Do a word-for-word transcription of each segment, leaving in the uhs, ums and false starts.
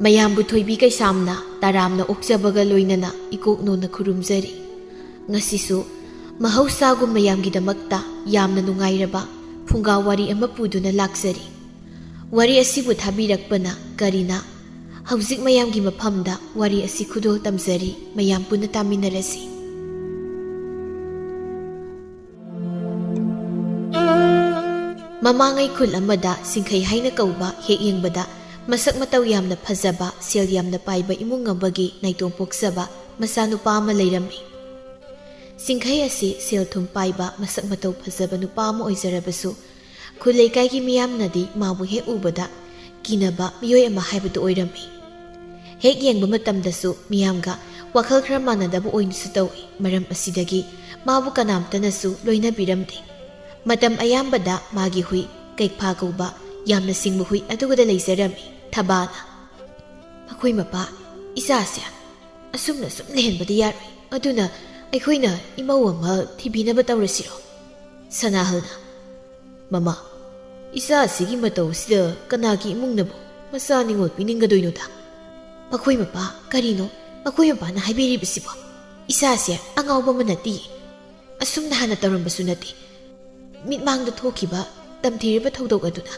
ꯃꯌꯥꯝꯕꯨ ꯊꯣꯏꯕꯤ ꯀꯩꯁꯥꯝꯅ ꯇꯔꯥꯝꯅ ꯑꯣꯛꯆꯕꯒ ꯂꯣꯏꯅꯅ ꯏꯀꯣꯛ ꯅꯣꯟꯅ ꯈꯨꯔꯨꯝꯖꯔꯤ꯫ ꯉꯁꯤꯁꯨ ꯃꯍꯧꯁꯥꯒꯨꯝ ꯃꯌꯥꯝꯒꯤꯗꯃꯛꯇ ꯌꯥꯝꯅ ꯅꯨꯡꯉꯥꯏꯔꯕ ꯐꯨꯡꯒꯥ ꯋꯥꯔꯤ ꯑꯃ ꯄꯨꯗꯨꯅ ꯂꯥꯛꯆꯔꯤ꯫ ꯋꯥꯔꯤ ꯑꯁꯤꯕꯨ ꯊꯥꯕꯤꯔꯛꯄꯅ ꯀꯔꯤꯅ? ꯍꯧꯖꯤꯛ ꯃꯌꯥꯝꯒꯤ ꯃꯐꯝꯗ ꯋꯥꯔꯤ ꯑꯁꯤ ꯈꯨꯗꯣꯜ ꯇꯝꯖꯔꯤ, ꯃꯌꯥꯝ ꯄꯨꯟꯅ ꯇꯥꯃꯤꯟꯅꯔꯁꯤ꯫ ꯃꯃꯥꯡꯉꯩ ꯈꯨꯜ ꯑꯃꯗ ꯁꯤꯡꯈꯩ ꯍꯥꯏꯅ ꯀꯧꯕ ꯍꯦꯛ ꯌꯦꯡꯕꯗ ꯃꯁꯛ ꯃꯇꯧ ꯌꯥꯝꯅ ꯐꯖꯕ, ꯁꯦꯜ ꯌꯥꯝꯅ ꯄꯥꯏꯕ ꯏꯃꯨꯡ ꯑꯃꯒꯤ ꯅꯥꯏꯇꯣꯝ ꯄꯣꯛꯆꯕ ꯃꯆꯥꯅꯨꯄꯥ ꯑꯃ ꯂꯩꯔꯝꯃꯤ꯫ ꯁꯤꯡꯈꯩ ꯑꯁꯤ ꯁꯦꯜ ꯊꯨꯝ ꯄꯥꯏꯕ, ꯃꯁꯛ ꯃꯇꯧ ꯐꯖꯕ ꯅꯨꯄꯥ ꯑꯃ ꯑꯣꯏꯖꯔꯕꯁꯨ, ꯈꯨꯜ ꯂꯩꯀꯥꯏꯒꯤ ꯃꯤꯌꯥꯝꯅꯗꯤ ꯃꯥꯕꯨ ꯍꯦꯛ ꯎꯕꯗ ꯀꯤꯅꯕ ꯃꯤꯑꯣꯏ ꯑꯃ ꯍꯥꯏꯕꯗꯨ ꯑꯣꯏꯔꯝꯃꯤ꯫ ꯍꯦꯛ ꯌꯦꯡꯕ ꯃꯇꯝꯗꯁꯨ ꯃꯤꯌꯥꯝꯒ ꯋꯥꯈꯜ ꯈꯔ ꯃꯥꯟꯅꯗꯕ ꯑꯣꯏꯅꯁꯨ ꯇꯧꯏ꯫ ꯃꯔꯝ ꯑꯁꯤꯗꯒꯤ ꯃꯥꯕꯨ ꯀꯅꯥꯝꯇꯅꯁꯨ ꯂꯣꯏꯅꯕꯤꯔꯝꯗꯦ꯫ ꯃꯇꯝ ꯑꯌꯥꯝꯕꯗ ꯃꯥꯒꯤ ꯍꯨꯏ ꯀꯩꯐꯥ ꯀꯧꯕ ꯌꯥꯝꯅ ꯁꯤꯡꯕ ꯍꯨꯏ ꯑꯗꯨꯒꯗ ꯂꯩꯖꯔꯝꯃꯤ꯫ ꯊꯕꯥꯅ, "ꯃꯈꯣꯏ ꯃꯄꯥ, ꯏꯆꯥꯁꯦ ꯑꯁꯨꯝꯅ ꯁꯨꯝ ꯂꯩꯍꯟꯕꯗꯤ ꯌꯥꯔꯣꯏ꯫ ꯑꯗꯨꯅ ꯑꯩꯈꯣꯏꯅ ꯏꯃꯧ ꯑꯃ ꯊꯤꯕꯤꯅꯕ ꯇꯧꯔꯁꯤꯔꯣ?" ꯁꯅꯥꯍꯜꯅ, "ꯃꯃꯥ, ꯏꯆꯥ ꯑꯁꯤꯒꯤ ꯃꯇꯧ ꯑꯁꯤꯗ ꯀꯅꯥꯒꯤ ꯏꯃꯨꯡꯅꯕꯨ ꯃꯆꯥ ꯅꯤꯉꯣꯜ ꯄꯤꯅꯤꯡꯒꯗꯣꯏꯅꯣꯗ?" "ꯃꯈꯣꯏ ꯃꯄꯥ, ꯀꯔꯤꯅꯣ ꯃꯈꯣꯏ ꯃꯄꯥꯅ ꯍꯥꯏꯕꯤꯔꯤꯕꯁꯤꯕꯣ? ꯏꯆꯥꯁꯦ ꯑꯉꯥꯎꯕ ꯑꯃ ꯅꯠꯇꯦ꯫ ꯑꯁꯨꯝꯅ ꯍꯥꯟꯅ ꯇꯧꯔꯝꯕꯁꯨ ꯅꯠꯇꯦ꯫ ꯃꯤꯠꯃꯥꯡꯗ ꯊꯣꯛꯈꯤꯕ ꯇꯝꯊꯤꯔꯕ ꯊꯧꯗꯣꯛ ꯑꯗꯨꯅ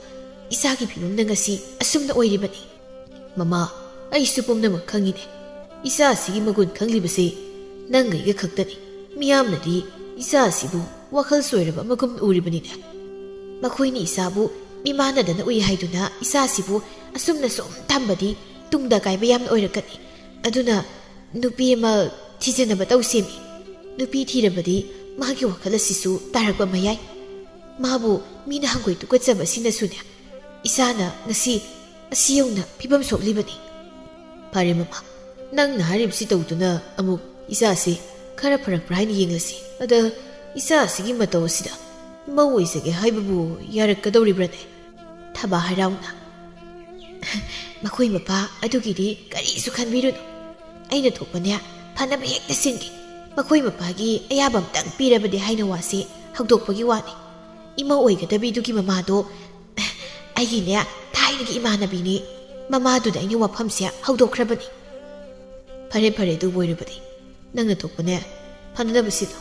ꯏꯆꯥꯒꯤ ꯐꯤꯕꯝꯅ ꯉꯁꯤ ꯑꯁꯨꯝꯅ ꯑꯣꯏꯔꯤꯕꯅꯤ꯫" "ꯃꯃꯥ, ꯑꯩꯁꯨ ꯄꯨꯝꯅꯃꯛ ꯈꯪꯉꯤꯅꯦ꯫ ꯏꯆꯥ ꯑꯁꯤꯒꯤ ꯃꯒꯨꯟ ꯈꯪꯂꯤꯕꯁꯤ ꯅꯪꯒ ꯑꯩꯒ ꯈꯛꯇꯅꯤ꯫ ꯃꯤꯌꯥꯝꯅꯗꯤ ꯏꯆꯥ ꯑꯁꯤꯕꯨ ꯋꯥꯈꯜ ꯆꯣꯏꯔꯕ ꯑꯃꯒꯨꯝ ꯎꯔꯤꯕꯅꯤꯅꯦ꯫" "ꯃꯈꯣꯏꯅ ꯏꯆꯥꯕꯨ ꯃꯤꯃꯥꯟꯅꯗꯅ ꯎꯏ ꯍꯥꯏꯗꯨꯅ ꯏꯆꯥꯁꯤꯕꯨ ꯑꯁꯨꯝꯅ ꯁꯨꯝ ꯊꯝꯕꯗꯤ ꯇꯨꯡꯗ ꯀꯥꯏꯕ ꯌꯥꯝꯅ ꯑꯣꯏꯔꯛꯀꯅꯤ꯫ ꯑꯗꯨꯅ ꯅꯨꯄꯤ ꯑꯃ ꯊꯤꯖꯅꯕ ꯇꯧꯁꯦꯃꯤ꯫ ꯅꯨꯄꯤ ꯊꯤꯔꯕꯗꯤ ꯃꯥꯒꯤ ꯋꯥꯈꯜ ꯑꯁꯤꯁꯨ ꯇꯥꯔꯛꯄ ꯃꯌꯥꯏ꯫ ꯃꯥꯕꯨ ꯃꯤꯅ ꯍꯪꯒꯣꯏ ꯇꯨꯀꯠꯆꯕ ꯑꯁꯤꯅꯁꯨꯅꯦ, ꯏꯆꯥꯅ ꯉꯁꯤ ꯑꯁꯤ ꯌꯧꯅ ꯐꯤꯕꯝ ꯁꯣꯛꯂꯤꯕꯅꯤ꯫" "ꯐꯔꯦ ꯃꯃꯥ, ꯅꯪꯅ ꯍꯥꯏꯔꯤꯕꯁꯤ ꯇꯧꯗꯨꯅ ꯑꯃꯨꯛ ꯏꯆꯥꯁꯤ ꯈꯔ ꯐꯔꯛꯄ꯭ꯔꯥ ꯍꯥꯏꯅ ꯌꯦꯡꯂꯁꯤ꯫ ꯑꯗ ꯏꯆꯥ ꯑꯁꯤꯒꯤ ꯃꯇꯧ ꯑꯁꯤꯗ ꯏꯃꯧ ꯑꯣꯏꯖꯒꯦ ꯍꯥꯏꯕꯕꯨ ꯌꯥꯔꯛꯀꯗꯧꯔꯤꯕ꯭ꯔꯅꯦ?" ꯊꯕꯥ ꯍꯔꯥꯎꯅ, "ꯃꯈꯣꯏ ꯃꯄꯥ ꯑꯗꯨꯒꯤꯗꯤ ꯀꯔꯤꯁꯨ ꯈꯟꯕꯤꯔꯨꯅꯨ꯫ ꯑꯩꯅ ꯊꯣꯛꯄꯅꯦ ꯐꯅꯕ ꯍꯦꯛꯇ ꯁꯤꯟꯒꯦ꯫ ꯃꯈꯣꯏ ꯃꯄꯥꯒꯤ ꯑꯌꯥꯕ ꯑꯝꯇꯪ ꯄꯤꯔꯕꯗꯤ ꯍꯥꯏꯅ ꯋꯥꯁꯦ ꯍꯧꯗꯣꯛꯄꯒꯤ ꯋꯥꯅꯤ꯫ ꯏꯃꯧ ꯑꯣꯏꯒꯗꯕꯤꯗꯨꯒꯤ ꯃꯃꯥꯗꯣ ꯑꯩꯒꯤꯅꯦ ꯊꯥꯏꯅꯒꯤ ꯏꯃꯥꯟꯅꯕꯤꯅꯤ꯫ ꯃꯃꯥꯗꯨꯗ ꯑꯩꯅ ꯋꯥꯐꯝꯁꯦ ꯍꯧꯗꯣꯛꯈ꯭ꯔꯕꯅꯤ꯫ "ꯐꯔꯦ, ꯐꯔꯦ, ꯑꯗꯨꯕꯨ ꯑꯣꯏꯔꯕꯗꯤ ꯅꯪꯅ ꯊꯣꯛꯄꯅꯦ, ꯐꯅꯅꯕ ꯁꯤꯜꯂꯣ꯫"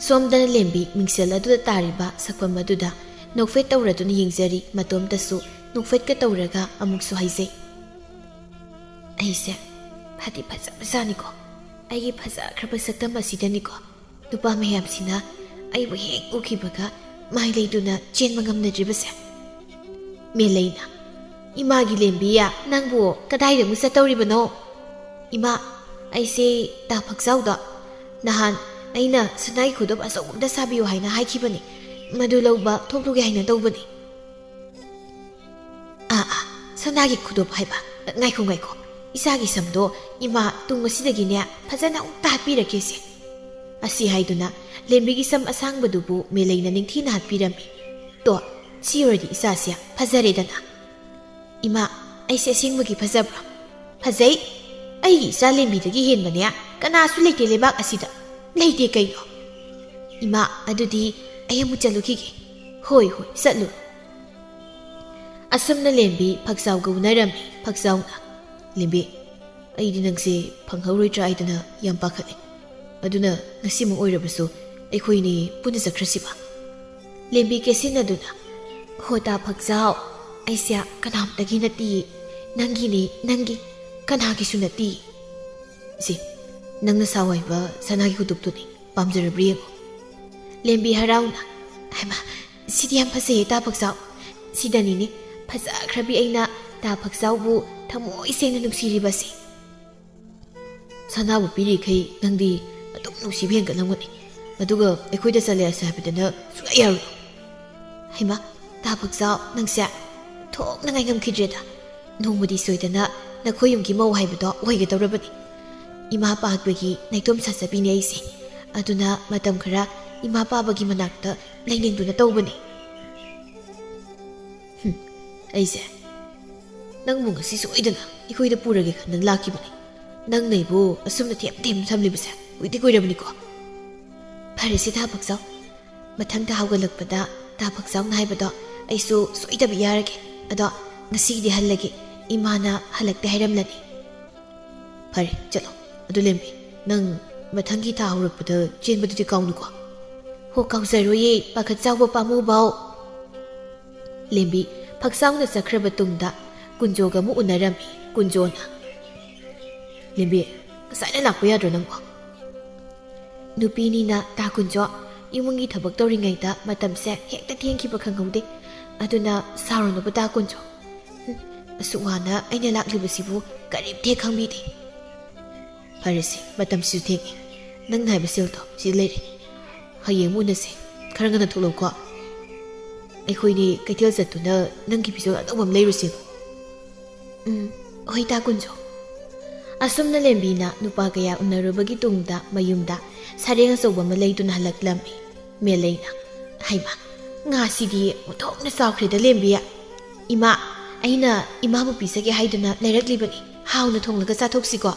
ꯁꯣꯝꯗꯅ ꯂꯦꯝꯕꯤ ꯃꯤꯡꯁꯦꯜ ꯑꯗꯨꯗ ꯇꯥꯔꯤꯕ ꯁꯛꯐꯝ ꯑꯗꯨꯗ ꯅꯣꯛꯐꯦꯠ ꯇꯧꯔꯗꯨꯅ ꯌꯦꯡꯖꯔꯤ꯫ ꯃꯇꯣꯝꯇꯁꯨ ꯅꯣꯛꯐꯦꯠꯀ ꯇꯧꯔꯒ ꯑꯃꯨꯛꯁꯨ ꯍꯥꯏꯖꯩ, "ꯑꯩꯁꯦ ꯐꯗꯤ ꯐꯖꯕꯖꯥꯠꯅꯤꯀꯣ꯫ ꯑꯩꯒꯤ ꯐꯖꯈ꯭ꯔꯕ ꯁꯛꯇꯝ ꯑꯁꯤꯗꯅꯤꯀꯣ ꯅꯨꯄꯥ ꯃꯌꯥꯝꯁꯤꯅ ꯑꯩꯕꯨ ꯍꯦꯛ ꯎꯈꯤꯕꯒ ꯃꯥꯏ ꯂꯩꯗꯨꯅ ꯆꯦꯟꯕ ꯉꯝꯅꯗ꯭ꯔꯤꯕꯁꯦ꯫" ꯃꯦꯂꯩꯅ, "ꯏꯃꯥꯒꯤ ꯂꯦꯝꯕꯤ, ꯅꯪꯕꯨ ꯀꯗꯥꯏꯗ ꯑꯃꯨꯛ ꯆꯠꯇꯧꯔꯤꯕꯅꯣ?" "ꯏꯃꯥ, ꯑꯩꯁꯦ ꯇꯥ ꯐꯛꯆꯥꯎꯗ ꯅꯍꯥꯟ ꯑꯩꯅ ꯁꯅꯥꯒꯤ ꯈꯨꯗꯣꯞ ꯑꯆꯧꯕ ꯑꯝꯇ ꯁꯥꯕꯤꯌꯨ ꯍꯥꯏꯅ ꯍꯥꯏꯈꯤꯕꯅꯤ, ꯃꯗꯨ ꯂꯧꯕ ꯊꯣꯛꯂꯨꯒꯦ ꯍꯥꯏꯅ ꯇꯧꯕꯅꯤ꯫" "ꯑꯥ, ꯑꯥ, ꯁꯅꯥꯒꯤ ꯈꯨꯗꯣꯞ ꯍꯥꯏꯕ? ꯉꯥꯏꯈꯣ, ꯉꯥꯏꯈꯣ, ꯏꯆꯥꯒꯤ ꯁꯝꯗꯣ ꯏꯃꯥ ꯇꯨꯡ ꯑꯁꯤꯗꯒꯤꯅꯦ ꯐꯖꯅ ꯑꯃꯨꯛꯇ ꯍꯥꯠꯄꯤꯔꯛꯀꯦꯁꯦ꯫" ꯑꯁꯤ ꯍꯥꯏꯗꯨꯅ ꯂꯦꯝꯕꯤꯒꯤ ꯁꯝ ꯑꯁꯥꯡꯕꯗꯨꯕꯨ ꯃꯦꯂꯩꯅ ꯅꯤꯡꯊꯤꯅ ꯍꯥꯠꯄꯤꯔꯝꯃꯤ꯫ "ꯇꯣ, ꯁꯤ ꯑꯣꯏꯔꯗꯤ ꯏꯆꯥꯁꯦ ꯐꯖꯔꯦꯗꯅ꯫" "ꯏꯃꯥ, ꯑꯩꯁꯦ ꯑꯁꯦꯡꯕꯒꯤ ꯐꯖꯕ꯭ꯔꯣ?" "ꯐꯖꯩ꯫ ꯑꯩꯒꯤ ꯏꯆꯥ ꯂꯦꯝꯕꯤꯗꯒꯤ ꯍꯦꯟꯕꯅꯦ ꯀꯅꯥꯁꯨ ꯂꯩꯇꯦ ꯂꯩꯕꯥꯛ ꯑꯁꯤꯗ꯫" "ꯂꯩꯇꯦ ꯀꯩꯅꯣ?" "ꯏꯃꯥ, ꯑꯗꯨꯗꯤ ꯑꯩ ꯑꯃꯨꯛ ꯆꯠꯂꯨꯈꯤꯒꯦ꯫" "ꯍꯣꯏ, ꯍꯣꯏ, ꯆꯠꯂꯨ꯫" ꯑꯁꯨꯝꯅ ꯂꯦꯝꯕꯤ ꯐꯛꯆꯥꯎꯒ ꯎꯅꯔꯝꯃꯤ꯫ ꯐꯛꯆꯥꯎꯅ, "ꯂꯦꯝꯕꯤ, ꯑꯩꯗꯤ ꯅꯪꯁꯦ ꯐꯪꯍꯧꯔꯣꯏꯗ꯭ꯔꯥ ꯍꯥꯏꯗꯅ ꯌꯥꯝ ꯄꯥꯈꯠꯂꯦ꯫ ꯑꯗꯨꯅ ꯉꯁꯤꯃꯛ ꯑꯣꯏꯔꯕꯁꯨ ꯑꯩꯈꯣꯏꯅꯤ ꯄꯨꯟꯅ ꯆꯠꯈ꯭ꯔꯁꯤꯕ?" ꯂꯦꯝꯕꯤ ꯀꯦꯁꯤꯟꯅꯗꯨꯅ, "ꯍꯣ ꯇꯥ ꯐꯛꯆꯥꯎ, ꯑꯩꯁꯦ ꯀꯅꯥꯝꯇꯒꯤ ꯅꯠꯇꯤꯌꯦ꯫ ꯅꯪꯒꯤꯅꯤ, ꯅꯪꯒꯤ꯫ ꯀꯅꯥꯒꯤꯁꯨ ꯅꯠꯇꯤꯌꯦ꯫ ꯁꯤ, ꯅꯪꯅ ꯁꯥꯎ ꯍꯥꯏꯕ ꯁꯅꯥꯒꯤ ꯈꯨꯗꯣꯞꯇꯨꯅꯤ꯫ ꯄꯥꯝꯖꯔꯕ꯭ꯔꯥ ꯌꯦꯡꯉꯣ꯫" ꯂꯦꯝꯕꯤ ꯍꯔꯥꯎꯅ, "ꯍꯩꯃꯥ, ꯁꯤꯗꯤ ꯌꯥꯝ ꯐꯖꯩꯌꯦ ꯇꯥ ꯐꯛꯆꯥꯎ꯫ ꯁꯤꯗꯅꯤꯅꯦ ꯐꯖꯈ꯭ꯔꯕꯤ ꯑꯩꯅ ꯇꯥ ꯐꯛꯆꯥꯎꯕꯨ ꯊꯃꯣꯏ ꯁꯦꯡꯅ ꯅꯨꯡꯁꯤꯔꯤꯕꯁꯦ꯫ ꯁꯅꯥꯕꯨ ꯄꯤꯔꯤꯈꯩ ꯅꯪꯗꯤ ꯑꯗꯨꯝ ꯅꯨꯡꯁꯤꯕ ꯍꯦꯟꯒꯠꯂꯝꯒꯅꯤ꯫ ꯑꯗꯨꯒ ꯑꯩꯈꯣꯏꯗ ꯆꯠꯂꯦ ꯑꯁꯦ ꯍꯥꯏꯕꯗꯅ ꯁꯨꯡꯌꯥ ꯌꯥꯔꯣꯏ꯫" "ꯍꯩꯃꯥ, ꯇꯥ ꯐꯛꯆꯥꯎ, ꯅꯪꯁꯦ ꯊꯣꯛꯅꯉꯥꯏ ꯉꯝꯈꯤꯗ꯭ꯔꯦꯗ꯫ ꯅꯣꯡꯃꯗꯤ ꯁꯣꯏꯗꯅ ꯅꯈꯣꯏ ꯌꯨꯝꯒꯤ ꯃꯧ ꯍꯥꯏꯕꯗꯣ ꯑꯣꯏꯒꯗꯧꯔꯕꯅꯤ꯫ ꯏꯃꯥ ꯄꯥꯕꯒꯤ ꯅꯥꯏꯇꯣꯝ ꯁꯥꯖꯕꯤꯅꯦ ꯑꯩꯁꯦ꯫ ꯑꯗꯨꯅ ꯃꯇꯝ ꯈꯔ ꯏꯃꯥ ꯄꯥꯕꯒꯤ ꯃꯅꯥꯛꯇ ꯂꯩꯅꯤꯡꯗꯨꯅ ꯇꯧꯕꯅꯤ꯫" "ꯍꯨꯝ, ꯑꯩꯁꯦ ꯅꯪꯕꯨ ꯉꯁꯤ ꯁꯣꯏꯗꯅ ꯑꯩꯈꯣꯏꯗ ꯄꯨꯔꯒꯦ ꯈꯟꯗꯅ ꯂꯥꯛꯈꯤꯕꯅꯤ꯫ ꯅꯪꯅ ꯑꯩꯕꯨ ꯑꯁꯨꯝꯅ ꯊꯦꯝ ꯊꯦꯝ ꯊꯝꯂꯤꯕꯁꯦ ꯀꯨꯏꯗꯤ ꯀꯨꯏꯔꯕꯅꯤꯀꯣ꯫" "ꯐꯔꯦꯁꯦ ꯇꯥ ꯐꯛꯆꯥꯎ, ꯃꯊꯪꯗ ꯍꯧꯒꯠꯂꯛꯄꯗ ꯇꯥ ꯐꯛꯆꯥꯎꯅ ꯍꯥꯏꯕꯗꯣ ꯑꯩꯁꯨ ꯁꯣꯏꯗꯕ ꯌꯥꯔꯒꯦ꯫ ꯑꯗꯣ ꯉꯁꯤꯒꯤꯗꯤ ꯍꯜꯂꯒꯦ꯫ ꯏꯃꯥꯅ ꯍꯜꯂꯛꯇꯦ ꯍꯥꯏꯔꯝꯂꯅꯤ꯫ ꯐꯔꯦ, ꯆꯠꯂꯣ꯫ ꯑꯗꯨ ꯂꯦꯝꯕꯤ, ꯅꯪ ꯃꯊꯪꯒꯤ ꯊꯥ ꯍꯧꯔꯛꯄꯗ ꯆꯦꯟꯕꯗꯨꯗꯤ ꯀꯥꯎꯅꯨꯀꯣ꯫ ꯍꯣ, ꯀꯥꯎꯖꯔꯣꯏꯌꯦ, ꯄꯥꯈꯠ ꯆꯥꯎꯕ ꯄꯥꯝꯃꯨꯕꯧ꯫ ꯂꯦꯝꯕꯤ ꯐꯛꯆꯥꯎꯅ ꯆꯠꯈ꯭ꯔꯕ ꯇꯨꯡꯗ ꯀꯨꯟꯖꯣꯒ ꯑꯃꯨꯛ ꯎꯅꯔꯝꯃꯤ꯫ ꯀꯨꯟꯖꯣꯅ, "ꯂꯦꯝꯕꯤ, ꯉꯁꯥꯏꯅ ꯂꯥꯛꯄ ꯌꯥꯗ꯭ꯔꯣ ꯅꯪꯕꯣ?" ꯅꯨꯄꯤꯅꯤꯅ, ꯇꯥ ꯀꯨꯟꯖꯣ, ꯏꯃꯨꯡꯒꯤ ꯊꯕꯛ ꯇꯧꯔꯤꯉꯩꯗ ꯃꯇꯝꯁꯦ ꯍꯦꯛꯇ ꯊꯦꯡꯈꯤꯕ ꯈꯪꯍꯧꯗꯦ꯫ ꯑꯗꯨꯅ ꯁꯥꯎꯔꯨꯅꯨꯕ, ꯇꯥ ꯀꯨꯟꯖꯣ꯫ ꯍꯨꯝ, ꯑꯁꯨꯛ ꯋꯥꯅ ꯑꯩꯅ ꯂꯥꯛꯂꯤꯕꯁꯤꯕꯨ ꯀꯔꯤꯝꯇ ꯍꯦꯛ ꯈꯪꯕꯤꯗꯦ꯫ ꯐꯔꯦꯁꯦ, ꯃꯇꯝꯁꯤꯁꯨ ꯊꯦꯡꯉꯦ꯫ ꯅꯪꯅ ꯍꯥꯏꯕ ꯁꯦꯜꯗꯣ ꯁꯤꯗ ꯂꯩꯔꯦ꯫ ꯍꯌꯦꯡ ꯑꯃꯨꯛ ꯎꯅꯁꯦ꯫ ꯈꯔ ꯉꯟꯅ ꯊꯣꯛꯂꯛꯎꯀꯣ꯫ ꯑꯩꯈꯣꯏꯅꯤ ꯀꯩꯊꯦꯜ ꯆꯠꯇꯨꯅ ꯅꯪꯒꯤ ꯐꯤꯖꯣꯜ ꯑꯅꯧꯕ ꯑꯃ ꯂꯩꯔꯨꯁꯦ꯫ ꯎꯝ, ꯍꯣꯏ, ꯇꯥ ꯀꯨꯟꯖꯣ꯫ ꯑꯁꯨꯝꯅ ꯂꯦꯝꯕꯤꯅ ꯅꯨꯄꯥ ꯀꯌꯥ ꯎꯅꯔꯨꯕꯒꯤ ꯇꯨꯡꯗ ꯃꯌꯨꯝꯗ ꯁꯔꯦꯡ ꯑꯆꯧꯕ ꯑꯃ ꯂꯩꯗꯨꯅ ꯍꯜꯂꯛꯂꯝꯃꯤ꯫ ꯃꯦꯂꯩꯅ, "ꯍꯩꯃꯥ, ꯉꯥꯁꯤꯗꯤ ꯑꯣꯟꯊꯣꯛꯅ ꯆꯥꯎꯈ꯭ꯔꯦꯗ, ꯂꯦꯝꯕꯤ꯫ ꯏꯃꯥ, ꯑꯩꯅ ꯏꯃꯥꯕꯨ ꯄꯤꯖꯒꯦ ꯍꯥꯏꯗꯨꯅ ꯂꯩꯔꯛꯂꯤꯕꯅꯤ꯫ ꯍꯥꯎꯅ ꯊꯣꯡꯂꯒ ꯆꯥꯊꯣꯛꯁꯤꯀꯣ꯫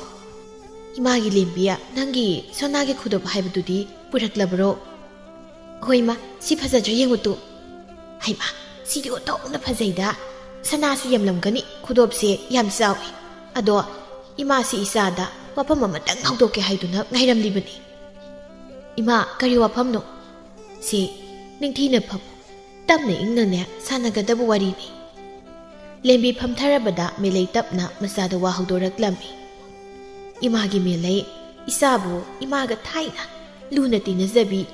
ꯏꯃꯥꯒꯤ ꯂꯦꯝꯕꯤ, ꯅꯪꯒꯤ ꯁꯅꯥꯒꯤ ꯈꯨꯗꯣꯞ ꯍꯥꯏꯕꯗꯨꯗꯤ ꯄꯨꯔꯛꯂꯕꯔꯣ?" "ꯍꯣꯏ, ꯏꯃꯥ, ꯁꯤ ꯐꯖꯗ꯭ꯔꯥ ꯌꯦꯡꯉꯨ ꯇꯨ꯫ ꯍꯩꯃꯥ, ꯁꯤꯗꯤ ꯑꯣꯟꯊꯣꯛꯅ ꯐꯖꯩꯗ꯫ ꯁꯅꯥꯁꯨ ꯌꯥꯝꯂꯝꯒꯅꯤ, ꯈꯨꯗꯣꯞꯁꯦ ꯌꯥꯝ ꯆꯥꯎꯏ꯫ ꯑꯗꯣ ꯏꯃꯥꯁꯤ ꯏꯆꯥꯗ ꯋꯥꯐꯝ ꯑꯃꯇꯪ ꯍꯧꯗꯣꯛꯀꯦ ꯍꯥꯏꯗꯨꯅ ꯉꯥꯏꯔꯝꯂꯤꯕꯅꯤ꯫" "ꯏꯃꯥ, ꯀꯔꯤ ꯋꯥꯐꯝꯅꯣ?" "ꯁꯤ, ꯅꯤꯡꯊꯤꯅ ꯐꯝꯃꯨ, ꯇꯞꯅ ꯏꯪꯅꯅꯦ ꯁꯥꯟꯅꯒꯗꯕ ꯋꯥꯔꯤꯅꯤ꯫" ꯂꯦꯝꯕꯤ ꯐꯝꯊꯔꯕꯗ ꯃꯦꯂꯩ ꯇꯞꯅ ꯃꯆꯥꯗ ꯋꯥ ꯍꯧꯗꯣꯔꯛꯂꯝꯃꯤ꯫ "ꯏꯃꯥꯒꯤ ꯃꯦꯂꯩ, ꯏꯆꯥꯕꯨ ꯏꯃꯥꯒ ꯊꯥꯏꯅ ꯂꯨꯅ ꯇꯤꯟꯅꯖꯕꯤ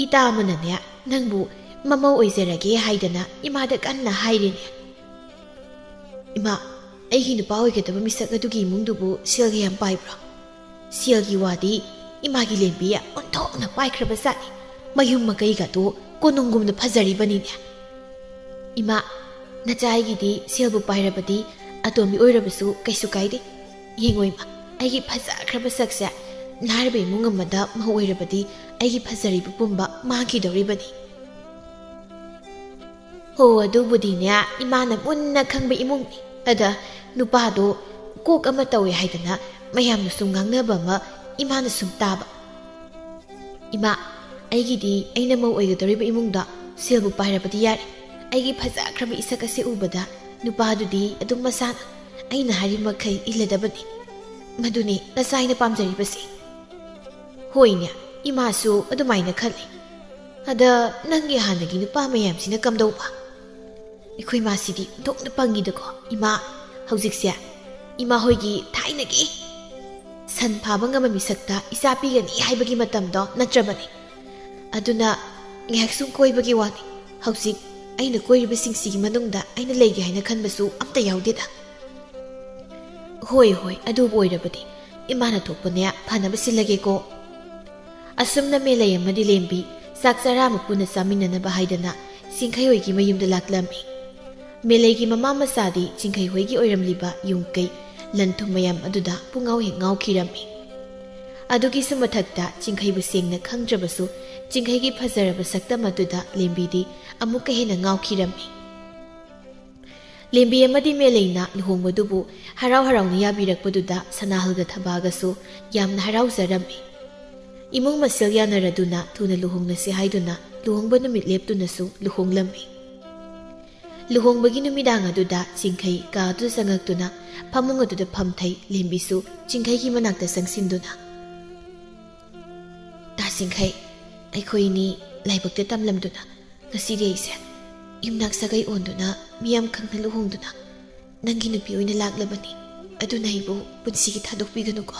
ꯏꯇꯥ ꯑꯃꯅꯅꯦ ꯅꯪꯕꯨ ꯃꯃꯧ ꯑꯣꯏꯖꯔꯒꯦ ꯍꯥꯏꯗꯅ ꯏꯃꯥꯗ ꯀꯟꯅ ꯍꯥꯏꯔꯤꯅꯦ꯫" "ꯏꯃꯥ, ꯑꯩꯒꯤ ꯅꯨꯄꯥ ꯑꯣꯏꯒꯗꯕ ꯃꯤꯁꯛ ꯑꯗꯨꯒꯤ ꯏꯃꯨꯡꯗꯨꯕꯨ ꯁꯦꯜꯒ ꯌꯥꯝ ꯄꯥꯏꯕ꯭ꯔꯣ?" "ꯁꯦꯜꯒꯤ ꯋꯥꯗꯤ ꯏꯃꯥꯒꯤ ꯂꯦꯝꯕꯤ ꯑꯣꯟꯊꯣꯛꯅ ꯄꯥꯏꯈ꯭ꯔꯕ ꯖꯥꯠꯅꯤ꯫ ꯃꯌꯨꯝ ꯃꯀꯩꯒꯗꯣ ꯀꯣꯅꯨꯡꯒꯨꯝꯅ ꯐꯖꯔꯤꯕꯅꯤꯅꯦ꯫" "ꯏꯃꯥ, ꯅꯆꯥ ꯑꯩꯒꯤꯗꯤ ꯁꯦꯜꯕꯨ ꯄꯥꯏꯔꯕꯗꯤ ꯑꯇꯣꯝꯕꯤ ꯑꯣꯏꯔꯕꯁꯨ ꯀꯩꯁꯨ ꯀꯥꯏꯗꯦ꯫ ꯌꯦꯡꯉꯣ ꯏꯃꯥ, ꯑꯩꯒꯤ ꯐꯖꯈ꯭ꯔꯕ ꯁꯛꯁꯦ꯫ ꯂꯥꯏꯔꯕ ꯏꯃꯨꯡ ꯑꯃꯗ ꯃꯧ ꯑꯣꯏꯔꯕꯗꯤ ꯑꯩꯒꯤ ꯐꯖꯔꯤꯕ ꯄꯨꯝꯕ ꯃꯥꯡꯈꯤꯗꯧꯔꯤꯕꯅꯤ꯫" "ꯍꯣ, ꯑꯗꯨꯕꯨꯗꯤꯅꯦ, ꯏꯃꯥꯅ ꯃꯨꯟꯅ ꯈꯪꯕ ꯏꯃꯨꯡꯅꯤ꯫ ꯑꯗ ꯅꯨꯄꯥꯗꯣ ꯀꯣꯛ ꯑꯃ ꯇꯧꯋꯦ ꯍꯥꯏꯗꯅ ꯃꯌꯥꯝꯅ ꯁꯨꯝ ꯉꯥꯡꯅꯕ ꯑꯃ ꯏꯃꯥꯅ ꯁꯨꯝ ꯇꯥꯕ꯫ ꯏꯃꯥ, ꯑꯩꯒꯤꯗꯤ ꯑꯩꯅ ꯃꯧ ꯑꯣꯏꯒꯗꯧꯔꯤꯕ ꯏꯃꯨꯡꯗ ꯁꯦꯜꯕꯨ ꯄꯥꯏꯔꯕꯗꯤ ꯌꯥꯔꯦ꯫ ꯑꯩꯒꯤ ꯐꯖꯈ꯭ꯔꯕ ꯏꯁꯛ ꯑꯁꯤ ꯎꯕꯗ ꯅꯨꯄꯥꯗꯨꯗꯤ ꯑꯗꯨꯝ ꯃꯁꯥꯅ ꯑꯩꯅ ꯍꯥꯏꯔꯤꯕ ꯃꯈꯩ ꯏꯜꯂꯗꯕꯅꯤ꯫ ꯃꯗꯨꯅꯤ ꯅꯆꯥꯏꯅ ꯄꯥꯝꯖꯔꯤꯕꯁꯤ꯫ ꯍꯣꯏꯅꯦ, ꯏꯃꯥꯁꯨ ꯑꯗꯨꯃꯥꯏꯅ ꯈꯜꯂꯤ꯫ ꯑꯗ ꯅꯪꯒꯤ ꯍꯥꯟꯅꯒꯤ ꯅꯨꯄꯥ ꯃꯌꯥꯝꯁꯤꯅ ꯀꯝꯗꯧꯕ? ꯑꯩꯈꯣꯏ ꯃꯥꯁꯤꯗꯤ ꯑꯣꯟꯊꯣꯛꯅ ꯄꯪꯉꯤꯗꯀꯣ꯫ ꯏꯃꯥ, ꯍꯧꯖꯤꯛꯁꯦ ꯏꯃꯥ ꯍꯣꯏꯒꯤ ꯊꯥꯏꯅꯒꯤ ꯁꯟ ꯐꯥꯕ ꯉꯝꯕ ꯃꯤꯁꯛꯇ ꯏꯆꯥ ꯄꯤꯒꯅꯤ ꯍꯥꯏꯕꯒꯤ ꯃꯇꯝꯗꯣ ꯅꯠꯇ꯭ꯔꯕꯅꯤ꯫ ꯑꯗꯨꯅ ꯉꯥꯏꯍꯥꯛ ꯁꯨꯝ ꯀꯣꯏꯕꯒꯤ ꯋꯥꯅꯤ꯫ ꯍꯧꯖꯤꯛ ꯑꯩꯅ ꯀꯣꯏꯔꯤꯕꯁꯤꯡꯁꯤꯒꯤ ꯃꯅꯨꯡꯗ ꯑꯩꯅ ꯂꯩꯒꯦ ꯍꯥꯏꯅ ꯈꯟꯕꯁꯨ ꯑꯝꯇ ꯌꯥꯎꯗꯦꯗ꯫ ꯍꯣꯏ, ꯍꯣꯏ, ꯑꯗꯨꯕꯨ ꯑꯣꯏꯔꯕꯗꯤ ꯏꯃꯥꯅ ꯊꯣꯛꯄꯅꯦ ꯐꯅꯕ ꯁꯤꯜꯂꯒꯦꯀꯣ꯫ ꯑꯁꯨꯝꯅ ꯃꯦꯂꯩ ꯑꯃꯗꯤ ꯂꯦꯝꯕꯤ ꯆꯥꯛ ꯆꯔꯥ ꯑꯃ ꯄꯨꯟꯅ ꯆꯥꯃꯤꯟꯅꯅꯕ ꯍꯥꯏꯗꯅ ꯆꯤꯡꯈꯩ ꯍꯣꯏꯒꯤ ꯃꯌꯨꯝꯗ ꯂꯥꯛꯂꯝꯃꯤ꯫ ꯃꯦꯂꯩꯒꯤ ꯃꯃꯥ ꯃꯆꯥꯗꯤ ꯆꯤꯡꯈꯩ ꯍꯣꯏꯒꯤ ꯑꯣꯏꯔꯝꯂꯤꯕ ꯌꯨꯝ ꯀꯩ ꯂꯟ ꯊꯨꯝ ꯃꯌꯥꯝ ꯑꯗꯨꯗ ꯄꯨꯡꯉꯥꯎ ꯍꯦꯛ ꯉꯥꯎꯈꯤꯔꯝꯃꯤ꯫ ꯑꯗꯨꯒꯤꯁꯨ ꯃꯊꯛꯇ ꯆꯤꯡꯈꯩꯕꯨ ꯁꯦꯡꯅ ꯈꯪꯗ꯭ꯔꯕꯁꯨ ꯆꯤꯡꯈꯩꯒꯤ ꯐꯖꯔꯕ ꯁꯛꯇꯝ ꯑꯗꯨꯗ ꯂꯦꯝꯕꯤꯗꯤ ꯑꯃꯨꯛꯀ ꯍꯦꯟꯅ ꯉꯥꯎꯈꯤꯔꯝꯃꯤ꯫ ꯂꯦꯝꯕꯤ ꯑꯃꯗꯤ ꯃꯦꯂꯩꯅ ꯂꯨꯍꯣꯡꯕꯗꯨꯕꯨ ꯍꯔꯥꯎ ꯍꯔꯥꯎꯅ ꯌꯥꯕꯤꯔꯛꯄꯗꯨꯗ ꯁꯅꯥꯍꯜꯒ ꯊꯕꯥꯒꯁꯨ ꯌꯥꯝꯅ ꯍꯔꯥꯎꯖꯔꯝꯃꯤ꯫ ꯏꯃꯨꯡ ꯃꯁꯦꯜ ꯌꯥꯅꯔꯗꯨꯅ ꯊꯨꯅ ꯂꯨꯍꯣꯡꯅꯁꯤ ꯍꯥꯏꯗꯨꯅ ꯂꯨꯍꯣꯡꯕ ꯅꯨꯃꯤꯠ ꯂꯦꯞꯇꯨꯅꯁꯨ ꯂꯨꯍꯣꯡꯂꯝꯃꯤ꯫ ꯂꯨꯍꯣꯡꯕꯒꯤ ꯅꯨꯃꯤꯗꯥꯡ ꯑꯗꯨꯗ ꯆꯤꯡꯈꯩ ꯀꯥ ꯑꯗꯨꯗ ꯆꯪꯉꯛꯇꯨꯅ ꯐꯃꯨꯡ ꯑꯗꯨꯗ ꯐꯝꯊꯩ꯫ ꯂꯦꯝꯕꯤꯁꯨ ꯆꯤꯡꯈꯩꯒꯤ ꯃꯅꯥꯛꯇ ꯆꯪꯁꯤꯟꯗꯨꯅ, "ꯇꯥ ꯆꯤꯡꯈꯩ, ꯑꯩꯈꯣꯏꯅꯤ ꯂꯥꯏꯕꯛꯇ ꯇꯝꯂꯝꯗꯨꯅ ꯉꯁꯤꯗꯤ ꯑꯩꯁꯦ ꯌꯨꯝꯅꯥꯛ ꯁꯥꯒꯩ ꯑꯣꯟꯗꯨꯅ ꯃꯤꯌꯥꯝ ꯈꯪꯅ ꯂꯨꯍꯣꯡꯗꯨꯅ ꯅꯪꯒꯤ ꯅꯨꯄꯤ ꯑꯣꯏꯅ ꯂꯥꯛꯂꯕꯅꯤ꯫ ꯑꯗꯨꯅ ꯑꯩꯕꯨ ꯄꯨꯟꯁꯤꯒꯤ ꯊꯥꯗꯣꯛꯄꯤꯒꯅꯨꯀꯣ꯫"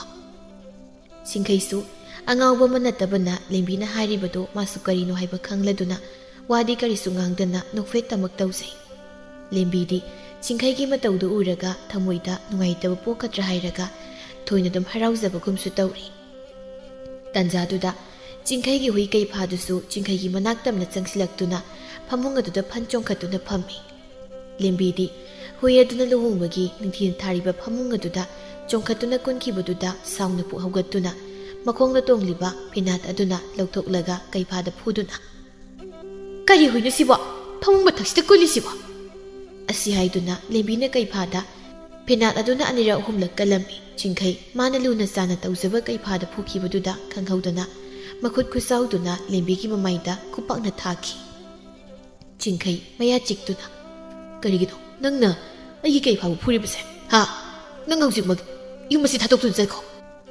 ꯆꯤꯡꯈꯩꯁꯨ ꯑꯉꯥꯎꯕ ꯑꯃ ꯅꯠꯇꯕꯅ ꯂꯦꯝꯕꯤꯅ ꯍꯥꯏꯔꯤꯕꯗꯨ ꯃꯥꯁꯨ ꯀꯔꯤꯅꯣ ꯍꯥꯏꯕ ꯈꯪꯂꯗꯨꯅ ꯋꯥꯗꯤ ꯀꯔꯤꯁꯨ ꯉꯥꯡꯗꯅ ꯅꯣꯛꯐꯦꯠ ꯇꯃꯛ ꯇꯧꯖꯩ꯫ ꯂꯦꯝꯕꯤꯗꯤ ꯆꯤꯡꯈꯩꯒꯤ ꯃꯇꯧꯗꯨ ꯎꯔꯒ ꯊꯃꯣꯏꯗ ꯅꯨꯡꯉꯥꯏꯇꯕ ꯄꯣꯛꯀꯗ꯭ꯔꯥ ꯍꯥꯏꯔꯒ ꯊꯣꯏꯅ ꯑꯗꯨꯝ ꯍꯔꯥꯎꯖꯕꯒꯨꯝꯁꯨ ꯇꯧꯔꯤ꯫ ꯇꯟꯖꯥꯗꯨꯗ ꯆꯤꯡꯈꯩꯒꯤ ꯍꯨꯏ ꯀꯩꯐꯥꯗꯨꯁꯨ ꯆꯤꯡꯈꯩꯒꯤ ꯃꯅꯥꯛ ꯇꯝꯅ ꯆꯪꯁꯤꯜꯂꯛꯇꯨꯅ ꯐꯃꯨꯡ ꯑꯗꯨꯗ ꯐꯟ ꯆꯣꯡꯈꯠꯇꯨꯅ ꯐꯝꯃꯤ꯫ ꯂꯦꯝꯕꯤꯗꯤ ꯍꯨꯏ ꯑꯗꯨꯅ ꯂꯨꯍꯣꯡꯕꯒꯤ ꯅꯤꯡꯊꯤꯅ ꯊꯥꯔꯤꯕ ꯐꯃꯨꯡ ꯑꯗꯨꯗ ꯆꯣꯡꯈꯠꯇꯨꯅ ꯀꯨꯟꯈꯤꯕꯗꯨꯗ ꯁꯥꯎꯅ ꯄꯨꯛ ꯍꯧꯒꯠꯇꯨꯅ ꯃꯈꯣꯡꯗ ꯇꯣꯡꯂꯤꯕ ꯐꯤꯅꯥꯠ ꯑꯗꯨꯅ ꯂꯧꯊꯣꯛꯂꯒ ꯀꯩꯐꯥꯗ ꯐꯨꯗꯨꯅ, "ꯀꯔꯤ ꯍꯨꯏꯅꯣ ꯁꯤꯕꯣ? ꯐꯃꯨꯡ ꯃꯊꯛꯁꯤꯗ ꯀꯨꯜꯂꯤꯁꯤꯕꯣ?" ꯑꯁꯤ ꯍꯥꯏꯗꯨꯅ ꯂꯦꯝꯕꯤꯅ ꯀꯩꯐꯥꯗ ꯐꯤꯅꯥꯠ ꯑꯗꯨꯅ ꯑꯅꯤꯔꯛ ꯑꯍꯨꯝꯂꯛ ꯀꯜꯂꯝꯃꯤ꯫ ꯆꯤꯡꯈꯩ ꯃꯥꯅ ꯂꯨꯅ ꯆꯥꯅ ꯇꯧꯖꯕ ꯀꯩꯐꯥꯗ ꯐꯨꯈꯤꯕꯗꯨꯗ ꯈꯪꯍꯧꯗꯅ ꯃꯈꯨꯠ ꯈꯨꯆꯥꯎꯗꯨꯅ ꯂꯦꯝꯕꯤꯒꯤ ꯃꯃꯥꯏꯗ ꯈꯨꯄꯥꯛꯅ ꯊꯥꯈꯤ꯫ ꯆꯤꯡꯈꯩ ꯃꯌꯥ ꯆꯤꯛꯇꯨꯅ, "ꯀꯔꯤꯒꯤꯅꯣ ꯅꯪꯅ ꯑꯩꯒꯤ ꯀꯩꯐꯥꯕꯨ ꯐꯨꯔꯤꯕꯁꯦ? ꯍꯥ? ꯅꯪ ꯍꯧꯖꯤꯛꯃꯛ ꯌꯨꯝ ꯑꯁꯤ ꯊꯥꯗꯣꯛꯇꯨꯅ ꯆꯠꯈꯣ꯫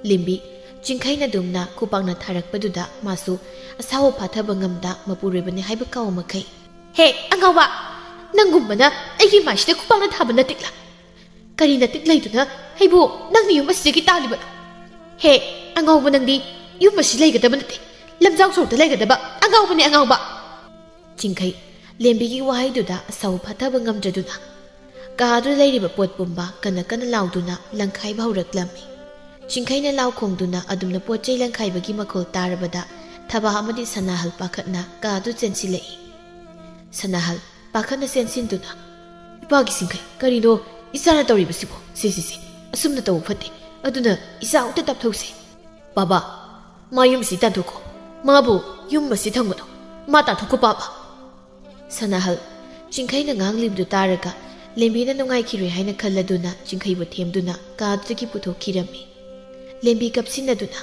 ꯂꯦꯝꯕꯤ ꯆꯤꯡꯈꯩꯅ ꯑꯗꯨꯝꯅ ꯈꯨꯄꯥꯛꯅ ꯊꯥꯔꯛꯄꯗꯨꯗ ꯃꯥꯁꯨ ꯑꯁꯥꯎꯕ ꯐꯥꯊꯕ ꯉꯝꯗ ꯃꯄꯨꯔꯣꯏꯕꯅꯤ ꯍꯥꯏꯕ ꯀꯥꯎ ꯃꯈꯩ, "ꯍꯦ, ꯑꯉꯥꯎꯕ! ꯅꯪꯒꯨꯝꯕꯅ ꯑꯩꯒꯤ ꯃꯥꯏꯁꯤꯗ ꯈꯨꯄꯥꯛꯅ ꯊꯥꯕ ꯅꯠꯇꯦꯛꯂꯥ? ꯀꯔꯤ ꯅꯇꯤꯛ ꯂꯩꯗꯨꯅ ꯑꯩꯕꯨ ꯅꯪꯅ ꯌꯨꯝ ꯑꯁꯤꯗꯒꯤ ꯇꯥꯜꯂꯤꯕꯅꯣ? ꯍꯦ, ꯑꯉꯥꯎꯕ ꯅꯪꯗꯤ ꯌꯨꯝ ꯑꯁꯤ ꯂꯩꯒꯗꯕ ꯅꯠꯇꯦ, ꯂꯝꯖꯥꯎ ꯁꯣꯔꯣꯛꯇ ꯂꯩꯒꯗꯕ ꯑꯉꯥꯎꯕꯅꯦ, ꯑꯉꯥꯎꯕ!" ꯆꯤꯡꯈꯩ ꯂꯦꯝꯕꯤꯒꯤ ꯋꯥꯍꯩꯗꯨꯗ ꯑꯁꯥꯎ ꯐꯥꯊꯕ ꯉꯝꯗ꯭ꯔꯗꯨꯅ ꯀꯥ ꯑꯗꯨꯗ ꯂꯩꯔꯤꯕ ꯄꯣꯠ ꯄꯨꯝꯕ ꯀꯟꯅ ꯀꯟꯅ ꯂꯥꯎꯗꯨꯅ ꯂꯪꯈꯥꯏꯕ ꯍꯧꯔꯛꯂꯝꯃꯤ꯫ ꯆꯤꯡꯈꯩꯅ ꯂꯥꯎ ꯈꯣꯡꯗꯨꯅ ꯑꯗꯨꯝꯅ ꯄꯣꯠ ꯆꯩ ꯂꯪꯈꯥꯏꯕꯒꯤ ꯃꯈꯣꯜ ꯇꯥꯔꯕꯗ ꯊꯕꯥ ꯑꯃꯗꯤ ꯁꯅꯥꯍꯜ ꯄꯥꯈꯠꯅ ꯀꯥ ꯑꯗꯨ ꯆꯦꯟꯁꯤꯜꯂꯛꯏ꯫ ꯁꯅꯥꯍꯜ ꯄꯥꯈꯠꯅ ꯆꯦꯟꯁꯤꯟꯗꯨꯅ, "ꯏꯄꯥꯒꯤ ꯆꯤꯡꯈꯩ, ꯀꯔꯤꯅꯣ ꯏꯆꯥꯅ ꯇꯧꯔꯤꯕꯁꯤꯕꯣ? ꯁꯦ, ꯁꯦ, ꯁꯦ, ꯑꯁꯨꯝꯅ ꯇꯧꯕ ꯐꯠꯇꯦ꯫ ꯑꯗꯨꯅ ꯏꯆꯥ ꯑꯃꯨꯛꯇ ꯇꯞꯊꯧꯁꯦ꯫ ꯕꯥꯕꯥ, ꯃꯥ ꯌꯨꯝ ꯑꯁꯤ ꯇꯥꯟꯊꯣꯛꯈꯣ꯫ ꯃꯥꯕꯨ ꯌꯨꯝ ꯑꯁꯤ ꯊꯝꯒꯅꯨ꯫ ꯃꯥ ꯇꯥꯟꯊꯣꯛꯈꯣ, ꯕꯥꯕꯥ!" ꯁꯅꯥꯍꯜ ꯆꯤꯡꯈꯩꯅ ꯉꯥꯡꯂꯤꯕꯗꯨ ꯇꯥꯔꯒ ꯂꯦꯝꯕꯤꯅ ꯅꯨꯡꯉꯥꯏꯈꯤꯔꯣꯏ ꯍꯥꯏꯅ ꯈꯜꯂꯗꯨꯅ ꯆꯤꯡꯈꯩꯕꯨ ꯊꯦꯝꯗꯨꯅ ꯀꯥꯗꯨꯗꯒꯤ ꯄꯨꯊꯣꯛꯈꯤꯔꯝꯃꯤ꯫ ꯂꯦꯝꯕꯤ ꯀꯞꯁꯤꯟꯅꯗꯨꯅ,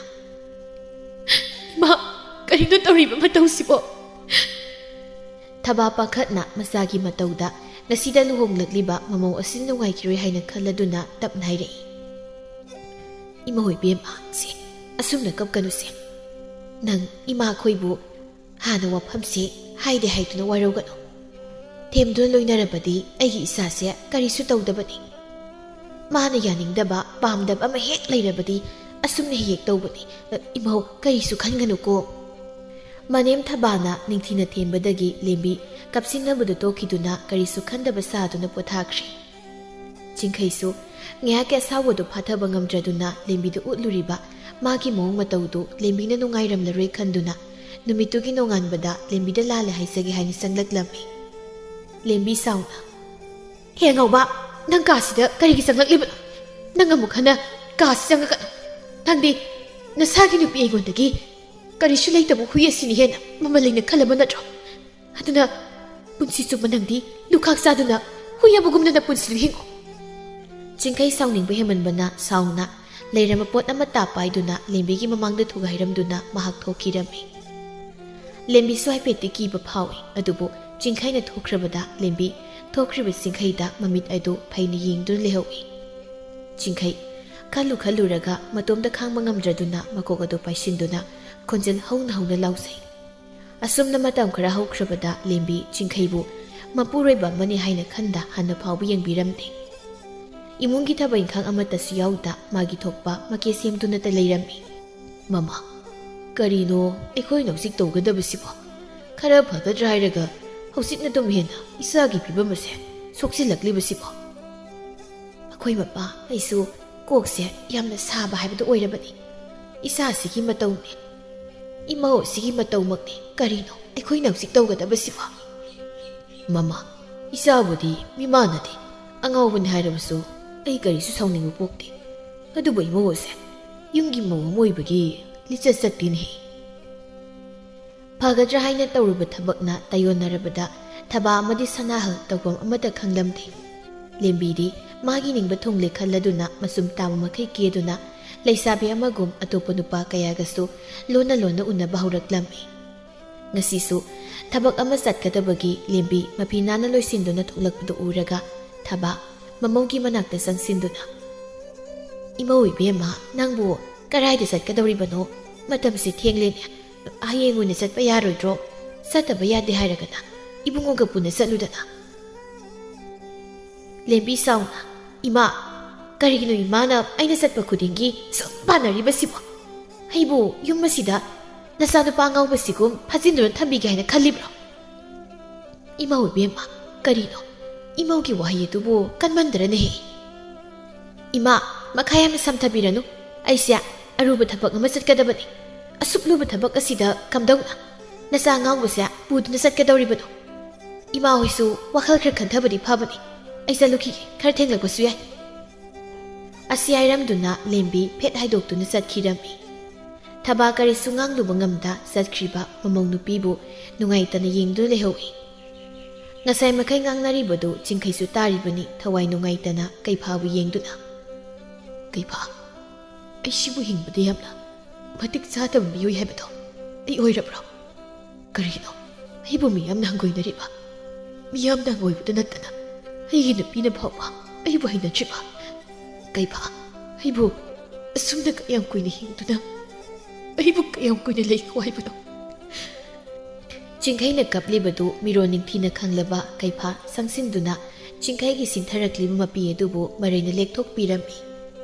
"ꯏꯃꯥ, ꯀꯔꯤꯅꯣ ꯇꯧꯔꯤꯕ ꯃꯇꯧꯁꯤꯕꯣ?" ꯊꯕꯥ ꯄꯥꯈꯠꯅ ꯃꯆꯥꯒꯤ ꯃꯇꯧꯗ ꯉꯁꯤꯗ ꯂꯨꯍꯣꯡꯂꯛꯂꯤꯕ ꯃꯃꯧ ꯑꯁꯤꯅ ꯅꯨꯡꯉꯥꯏꯈꯤꯔꯣꯏ ꯍꯥꯏꯅ ꯈꯜꯂꯗꯨꯅ ꯇꯞꯅ ꯍꯥꯏꯔꯛꯏ, "ꯏꯃꯥ ꯍꯣꯏ ꯏꯕꯦꯝꯃ, ꯁꯦ, ꯑꯁꯨꯝꯅ ꯀꯞꯀꯅꯨꯁꯦ꯫ ꯅꯪ ꯏꯃꯥꯈꯣꯏꯕꯨ ꯍꯥꯟꯅ ꯋꯥꯐꯝꯁꯦ ꯍꯥꯏꯗꯦ ꯍꯥꯏꯗꯨꯅ ꯋꯥꯔꯧꯒꯅꯨ꯫ ꯊꯦꯝꯗꯨꯅ ꯂꯣꯏꯅꯔꯕꯗꯤ ꯑꯩꯒꯤ ꯏꯆꯥꯁꯦ ꯀꯔꯤꯁꯨ ꯇꯧꯗꯕꯅꯤ꯫ ꯃꯥꯅ ꯌꯥꯅꯤꯡꯗꯕ, ꯄꯥꯝꯗꯕ ꯑꯃ ꯍꯦꯛ ꯂꯩꯔꯕꯗꯤ ꯑꯁꯨꯝꯅ ꯍꯦꯛ ꯍꯦꯛ ꯇꯧꯕꯅꯤ꯫ ꯏꯃꯧ, ꯀꯔꯤꯁꯨ ꯈꯟꯒꯅꯨꯀꯣ꯫" ꯃꯅꯦꯝ ꯊꯕꯥꯅ ꯅꯤꯡꯊꯤꯅ ꯊꯦꯝꯕꯗꯒꯤ ꯂꯦꯝꯕꯤ ꯀꯞꯁꯤꯟꯅꯕꯗꯨ ꯇꯣꯛꯈꯤꯗꯨꯅ ꯀꯔꯤꯁꯨ ꯈꯟꯗꯕ ꯁꯥꯗꯨꯅ ꯄꯣꯊꯥꯈ꯭ꯔꯦ꯫ ꯆꯤꯡꯈꯩꯁꯨ ꯉꯥꯏꯍꯥꯛꯀꯤ ꯑꯁꯥꯎꯕꯗꯨ ꯐꯥꯊꯕ ꯉꯝꯗ꯭ꯔꯗꯨꯅ ꯂꯦꯝꯕꯤꯗ ꯎꯠꯂꯨꯔꯤꯕ ꯃꯥꯒꯤ ꯃꯑꯣꯡ ꯃꯇꯧꯗꯨ ꯂꯦꯝꯕꯤꯅ ꯅꯨꯡꯉꯥꯏꯔꯝꯂꯔꯣꯏ ꯈꯟꯗꯨꯅ ꯅꯨꯃꯤꯠꯇꯨꯒꯤ ꯅꯣꯡꯉꯥꯟꯕꯗ ꯂꯦꯝꯕꯤꯗ ꯂꯥꯜꯂꯦ ꯍꯥꯏꯖꯒꯦ ꯍꯥꯏꯅ ꯆꯪꯂꯛꯂꯝꯃꯤ꯫ ꯂꯦꯝꯕꯤ ꯁꯥꯎꯅ, "ꯍꯦ ꯑꯉꯧꯕ, ꯅꯪ ꯀꯥꯁꯤꯗ ꯀꯔꯤꯒꯤ ꯆꯪꯂꯛꯂꯤꯕꯅꯣ? ꯅꯪ ꯑꯃꯨꯛ ꯍꯟꯅ ꯀꯥꯁꯤ ꯆꯪꯉꯛꯀꯅꯨ꯫ ꯅꯪꯗꯤ ꯅꯁꯥꯒꯤ ꯅꯨꯄꯤ ꯑꯩꯉꯣꯟꯗꯒꯤ ꯀꯔꯤꯁꯨ ꯂꯩꯇꯕ ꯍꯨꯏ ꯑꯁꯤꯅ ꯍꯦꯟꯅ ꯃꯃꯜ ꯂꯩꯅ ꯈꯜꯂꯕ ꯅꯠꯇ꯭ꯔꯣ? ꯑꯗꯨꯅ ꯄꯨꯟꯁꯤ ꯆꯨꯞꯄ ꯅꯪꯗꯤ ꯂꯨꯈꯥꯛ ꯆꯥꯗꯨꯅ ꯍꯨꯏ ꯑꯃꯒꯨꯝꯅ ꯅꯄꯨꯟꯁꯤꯗꯨ ꯍꯤꯡꯉꯨ꯫" ꯆꯤꯡꯈꯩ ꯁꯥꯎꯅꯤꯡꯕ ꯍꯦꯟꯃꯟꯕꯅ ꯁꯥꯎꯅ ꯂꯩꯔꯝꯕ ꯄꯣꯠ ꯑꯃꯠꯇ ꯄꯥꯏꯗꯨꯅ ꯂꯦꯝꯕꯤꯒꯤ ꯃꯃꯥꯡꯗ ꯊꯨꯒꯥꯏꯔꯝꯗꯨꯅ ꯃꯍꯥꯛ ꯊꯣꯛꯈꯤꯔꯝꯃꯤ꯫ ꯂꯦꯝꯕꯤꯁꯨ ꯍꯥꯏꯐꯦꯠꯇꯤ ꯀꯤꯕ ꯐꯥꯎꯏ, ꯑꯗꯨꯕꯨ ꯆꯤꯡꯈꯩꯅ ꯊꯣꯛꯈ꯭ꯔꯕꯗ ꯂꯦꯝꯕꯤ ꯊꯣꯛꯈ꯭ꯔꯤꯕ ꯆꯤꯡꯈꯩꯗ ꯃꯃꯤꯠ ꯑꯗꯨ ꯐꯩꯅ ꯌꯦꯡꯗꯨꯅ ꯂꯩꯍꯧꯏ꯫ ꯆꯤꯡꯈꯩ ꯈꯜꯂꯨ ꯈꯜꯂꯨꯔꯒ ꯃꯇꯣꯝꯇ ꯈꯥꯡꯕ ꯉꯝꯗ꯭ꯔꯗꯨꯅ ꯃꯀꯣꯛ ꯑꯗꯨ ꯄꯥꯏꯁꯤꯟꯗꯨꯅ ꯈꯣꯟꯖꯦꯜ ꯍꯧꯅ ꯍꯧꯅ ꯂꯥꯎꯖꯩ꯫ ꯑꯁꯨꯝꯅ ꯃꯇꯝ ꯈꯔ ꯍꯧꯈ꯭ꯔꯕꯗ ꯂꯦꯝꯕꯤ ꯆꯤꯡꯈꯩꯕꯨ ꯃꯄꯨꯔꯣꯏꯕ ꯑꯃꯅꯤ ꯍꯥꯏꯅ ꯈꯟꯗ ꯍꯥꯟꯅ ꯐꯥꯎꯕ ꯌꯦꯡꯕꯤꯔꯝꯗꯦ꯫ ꯏꯃꯨꯡꯒꯤ ꯊꯕꯛ ꯏꯪꯈꯥꯡ ꯑꯃꯠꯇꯁꯨ ꯌꯥꯎꯗ ꯃꯥꯒꯤ ꯊꯣꯛꯄ ꯃꯀꯦ ꯁꯦꯝꯗꯨꯅꯇ ꯂꯩꯔꯝꯃꯤ꯫ "ꯃꯃꯥ, ꯀꯔꯤꯅꯣ ꯑꯩꯈꯣꯏꯅ ꯍꯧꯖꯤꯛ ꯇꯧꯒꯗꯕꯁꯤꯕꯣ? ꯈꯔ ꯐꯒꯗ꯭ꯔꯥ ꯍꯥꯏꯔꯒ ꯍꯧꯖꯤꯛꯅ ꯑꯗꯨꯝ ꯍꯦꯟꯅ ꯏꯆꯥꯒꯤ ꯐꯤꯕꯝ ꯑꯁꯦ ꯁꯣꯛꯆꯤꯜꯂꯛꯂꯤꯕꯁꯤꯕꯣ?" "ꯑꯩꯈꯣꯏ ꯃꯄꯥ ꯑꯩꯁꯨ ꯀꯣꯛꯁꯦ ꯌꯥꯝꯅ ꯁꯥꯕ ꯍꯥꯏꯕꯗꯨ ꯑꯣꯏꯔꯕꯅꯤ꯫ ꯏꯆꯥꯁꯤꯒꯤ ꯃꯇꯧꯅꯤ, ꯏꯃꯧ ꯑꯁꯤꯒꯤ ꯃꯇꯧꯃꯛꯅꯤ꯫ ꯀꯔꯤꯅꯣ ꯑꯩꯈꯣꯏꯅ ꯍꯧꯖꯤꯛ ꯇꯧꯒꯗꯕꯁꯤꯕꯣ?" "ꯃꯃꯥ, ꯏꯆꯥꯕꯨꯗꯤ ꯃꯤꯃꯥꯟꯅꯗꯦ, ꯑꯉꯥꯎꯕꯅꯤ ꯍꯥꯏꯔꯕꯁꯨ ꯑꯩ ꯀꯔꯤꯁꯨ ꯁꯥꯎꯅꯤꯡꯕ ꯄꯣꯛꯇꯦ꯫ ꯑꯗꯨꯕꯨ ꯏꯃꯧ ꯑꯁꯦ ꯌꯨꯝꯒꯤ ꯃꯧ ꯑꯃ ꯑꯣꯏꯕꯒꯤ ꯂꯤꯆꯠ ꯆꯠꯇꯦꯅꯦꯍꯦ꯫" ꯐꯒꯗ꯭ꯔꯥ ꯍꯥꯏꯅ ꯇꯧꯔꯨꯕ ꯊꯕꯛꯅ ꯇꯥꯏꯌꯣꯟꯅꯔꯕꯗ ꯊꯕꯥ ꯑꯃꯗꯤ ꯁꯅꯥꯍꯜ ꯇꯧꯐꯝ ꯑꯃꯠꯇ ꯈꯪꯂꯝꯗꯦ꯫ ꯂꯦꯝꯕꯤꯗꯤ ꯃꯥꯒꯤ ꯅꯤꯡꯕ ꯊꯨꯡꯂꯦ ꯈꯜꯂꯗꯨꯅ ꯃꯆꯨꯝ ꯇꯥꯕ ꯃꯈꯩ ꯀꯦꯗꯨꯅ ꯂꯩꯁꯥꯕꯤ ꯑꯃꯒꯨꯝ ꯑꯇꯣꯞꯄ ꯅꯨꯄꯥ ꯀꯌꯥꯒꯁꯨ ꯂꯣꯟꯅ ꯂꯣꯟꯅ ꯎꯅꯕ ꯍꯧꯔꯛꯂꯝꯃꯤ꯫ ꯉꯁꯤꯁꯨ ꯊꯕꯛ ꯑꯃ ꯆꯠꯀꯗꯕꯒꯤ ꯂꯦꯝꯕꯤ ꯃꯐꯤ ꯅꯥꯟꯅ ꯂꯣꯏꯁꯤꯟꯗꯨꯅ ꯊꯣꯛꯂꯛꯄꯗꯨ ꯎꯔꯒ ꯊꯕꯥ ꯃꯃꯧꯒꯤ ꯃꯅꯥꯛꯇ ꯆꯪꯁꯤꯟꯗꯨꯅ, "ꯏꯃꯧ ꯏꯕꯦꯝꯃ, ꯅꯪꯕꯨ ꯀꯔꯥꯏꯗ ꯆꯠꯀꯗꯧꯔꯤꯕꯅꯣ? ꯃꯇꯝꯁꯤ ꯊꯦꯡꯂꯦꯅꯦ꯫ ꯍꯌꯦꯡ ꯑꯣꯏꯅ ꯆꯠꯄ ꯌꯥꯔꯣꯏꯗ꯭ꯔꯣ? ꯆꯠꯇꯕ ꯌꯥꯗꯦ ꯍꯥꯏꯔꯒꯅ ꯏꯕꯨꯡꯉꯣꯒ ꯄꯨꯟꯅ ꯆꯠꯂꯨꯗꯅ꯫" ꯂꯦꯝꯕꯤ ꯁꯥꯎꯅ, "ꯏꯃꯥ, ꯀꯔꯤꯒꯤꯅꯣ ꯏꯃꯥꯅ ꯑꯩꯅ ꯆꯠꯄ ꯈꯨꯗꯤꯡꯒꯤ ꯁꯨꯝ ꯄꯥꯟꯅꯔꯤꯕꯁꯤꯕꯣ? ꯑꯩꯕꯨ ꯌꯨꯝ ꯑꯁꯤꯗ ꯅꯆꯥꯅꯨꯄꯥ ꯑꯉꯥꯎꯕꯁꯤꯒꯨꯝ ꯐꯥꯖꯤꯟꯗꯨꯅ ꯊꯝꯕꯤꯒꯦ ꯍꯥꯏꯅ ꯈꯜꯂꯤꯕ꯭ꯔꯣ?" "ꯏꯃꯧ ꯏꯕꯦꯝꯃ, ꯀꯔꯤꯅꯣ? ꯏꯃꯧꯒꯤ ꯋꯥꯍꯩ ꯑꯗꯨꯕꯨ ꯀꯟꯃꯟꯗ꯭ꯔꯅꯦꯍꯦ?" "ꯏꯃꯥ, ꯃꯈꯥ ꯌꯥꯝꯅ ꯁꯝꯊꯕꯤꯔꯅꯨ꯫ ꯑꯩꯁꯦ ꯑꯔꯨꯕ ꯊꯕꯛ ꯑꯃ ꯆꯠꯀꯗꯕꯅꯤ꯫ ꯑꯁꯨꯛ ꯂꯨꯕ ꯊꯕꯛ ꯑꯁꯤꯗ ꯀꯝꯗꯧꯅ ꯅꯆꯥ ꯑꯉꯥꯎꯕꯁꯦ ꯄꯨꯗꯨꯅ ꯆꯠꯀꯗꯧꯔꯤꯕꯅꯣ? ꯏꯃꯥ ꯍꯣꯏꯁꯨ ꯋꯥꯈꯜ ꯈꯔ ꯈꯟꯊꯕꯗꯤ ꯐꯕꯅꯤ꯫ ꯑꯩ ꯆꯠꯂꯨꯈꯤꯒꯦ, ꯈꯔ ꯊꯦꯡꯂꯛꯄꯁꯨ ꯌꯥꯏ꯫" ꯑꯁꯤ ꯍꯥꯏꯔꯝꯗꯨꯅ ꯂꯦꯝꯕꯤ ꯐꯦꯠ ꯍꯥꯏꯗꯣꯛꯇꯨꯅ ꯆꯠꯈꯤꯔꯝꯃꯤ꯫ ꯊꯕꯥ ꯀꯔꯤꯁꯨ ꯉꯥꯡꯂꯨꯕ ꯉꯝꯗ ꯆꯠꯈ꯭ꯔꯤꯕ ꯃꯃꯧ ꯅꯨꯄꯤꯕꯨ ꯅꯨꯡꯉꯥꯏꯇꯅ ꯌꯦꯡꯗꯨꯅ ꯂꯩꯍꯧꯏ꯫ ꯉꯁꯥꯏ ꯃꯈꯩ ꯉꯥꯡꯅꯔꯤꯕꯗꯨ ꯆꯤꯡꯈꯩꯁꯨ ꯇꯥꯔꯤꯕꯅꯤ, ꯊꯋꯥꯏ ꯅꯨꯡꯉꯥꯏꯇꯅ ꯀꯩꯐꯥꯕꯨ ꯌꯦꯡꯗꯨꯅ꯫ "ꯀꯩꯐꯥ, ꯑꯩꯁꯤꯕꯨ ꯍꯤꯡꯕꯗ ꯌꯥꯝꯅ ꯃꯇꯤꯛ ꯆꯥꯗꯕ ꯃꯤꯑꯣꯏ ꯍꯥꯏꯕꯗꯣ ꯑꯩ ꯑꯣꯏꯔꯕ꯭ꯔꯣ? ꯀꯔꯤꯒꯤꯅꯣ ꯑꯩꯕꯨ ꯃꯤꯌꯥꯝꯅ ꯍꯪꯒꯣꯏꯅꯔꯤꯕ? ꯃꯤꯌꯥꯝꯅ ꯍꯪꯒꯣꯏꯕꯗ ꯅꯠꯇꯅ ꯑꯩꯒꯤ ꯅꯨꯄꯤꯅ ꯐꯥꯎꯕ ꯑꯩꯕꯨ ꯍꯩꯅꯗ꯭ꯔꯤꯕ? "ꯀꯩꯐꯥ, ꯑꯩꯕꯨ ꯑꯁꯨꯝꯅ ꯀꯌꯥꯝ ꯀꯨꯏꯅ ꯍꯤꯡꯗꯨꯅ ꯑꯩꯕꯨ ꯀꯌꯥꯝ ꯀꯨꯏꯅ ꯂꯩꯈꯣ ꯍꯥꯏꯕꯅꯣ?" ꯆꯤꯡꯈꯩꯅ ꯀꯞꯂꯤꯕꯗꯨ ꯃꯤꯔꯣꯟ ꯅꯤꯡꯊꯤꯅ ꯈꯪꯂꯕ ꯀꯩꯐꯥ ꯁꯪꯁꯤꯟꯗꯨꯅ ꯆꯤꯡꯈꯩꯒꯤ ꯁꯤꯟꯊꯔꯛꯂꯤꯕ ꯃꯄꯤ ꯑꯗꯨꯕꯨ ꯃꯔꯩꯅ ꯂꯦꯛꯊꯣꯛꯄꯤꯔꯝꯃꯤ꯫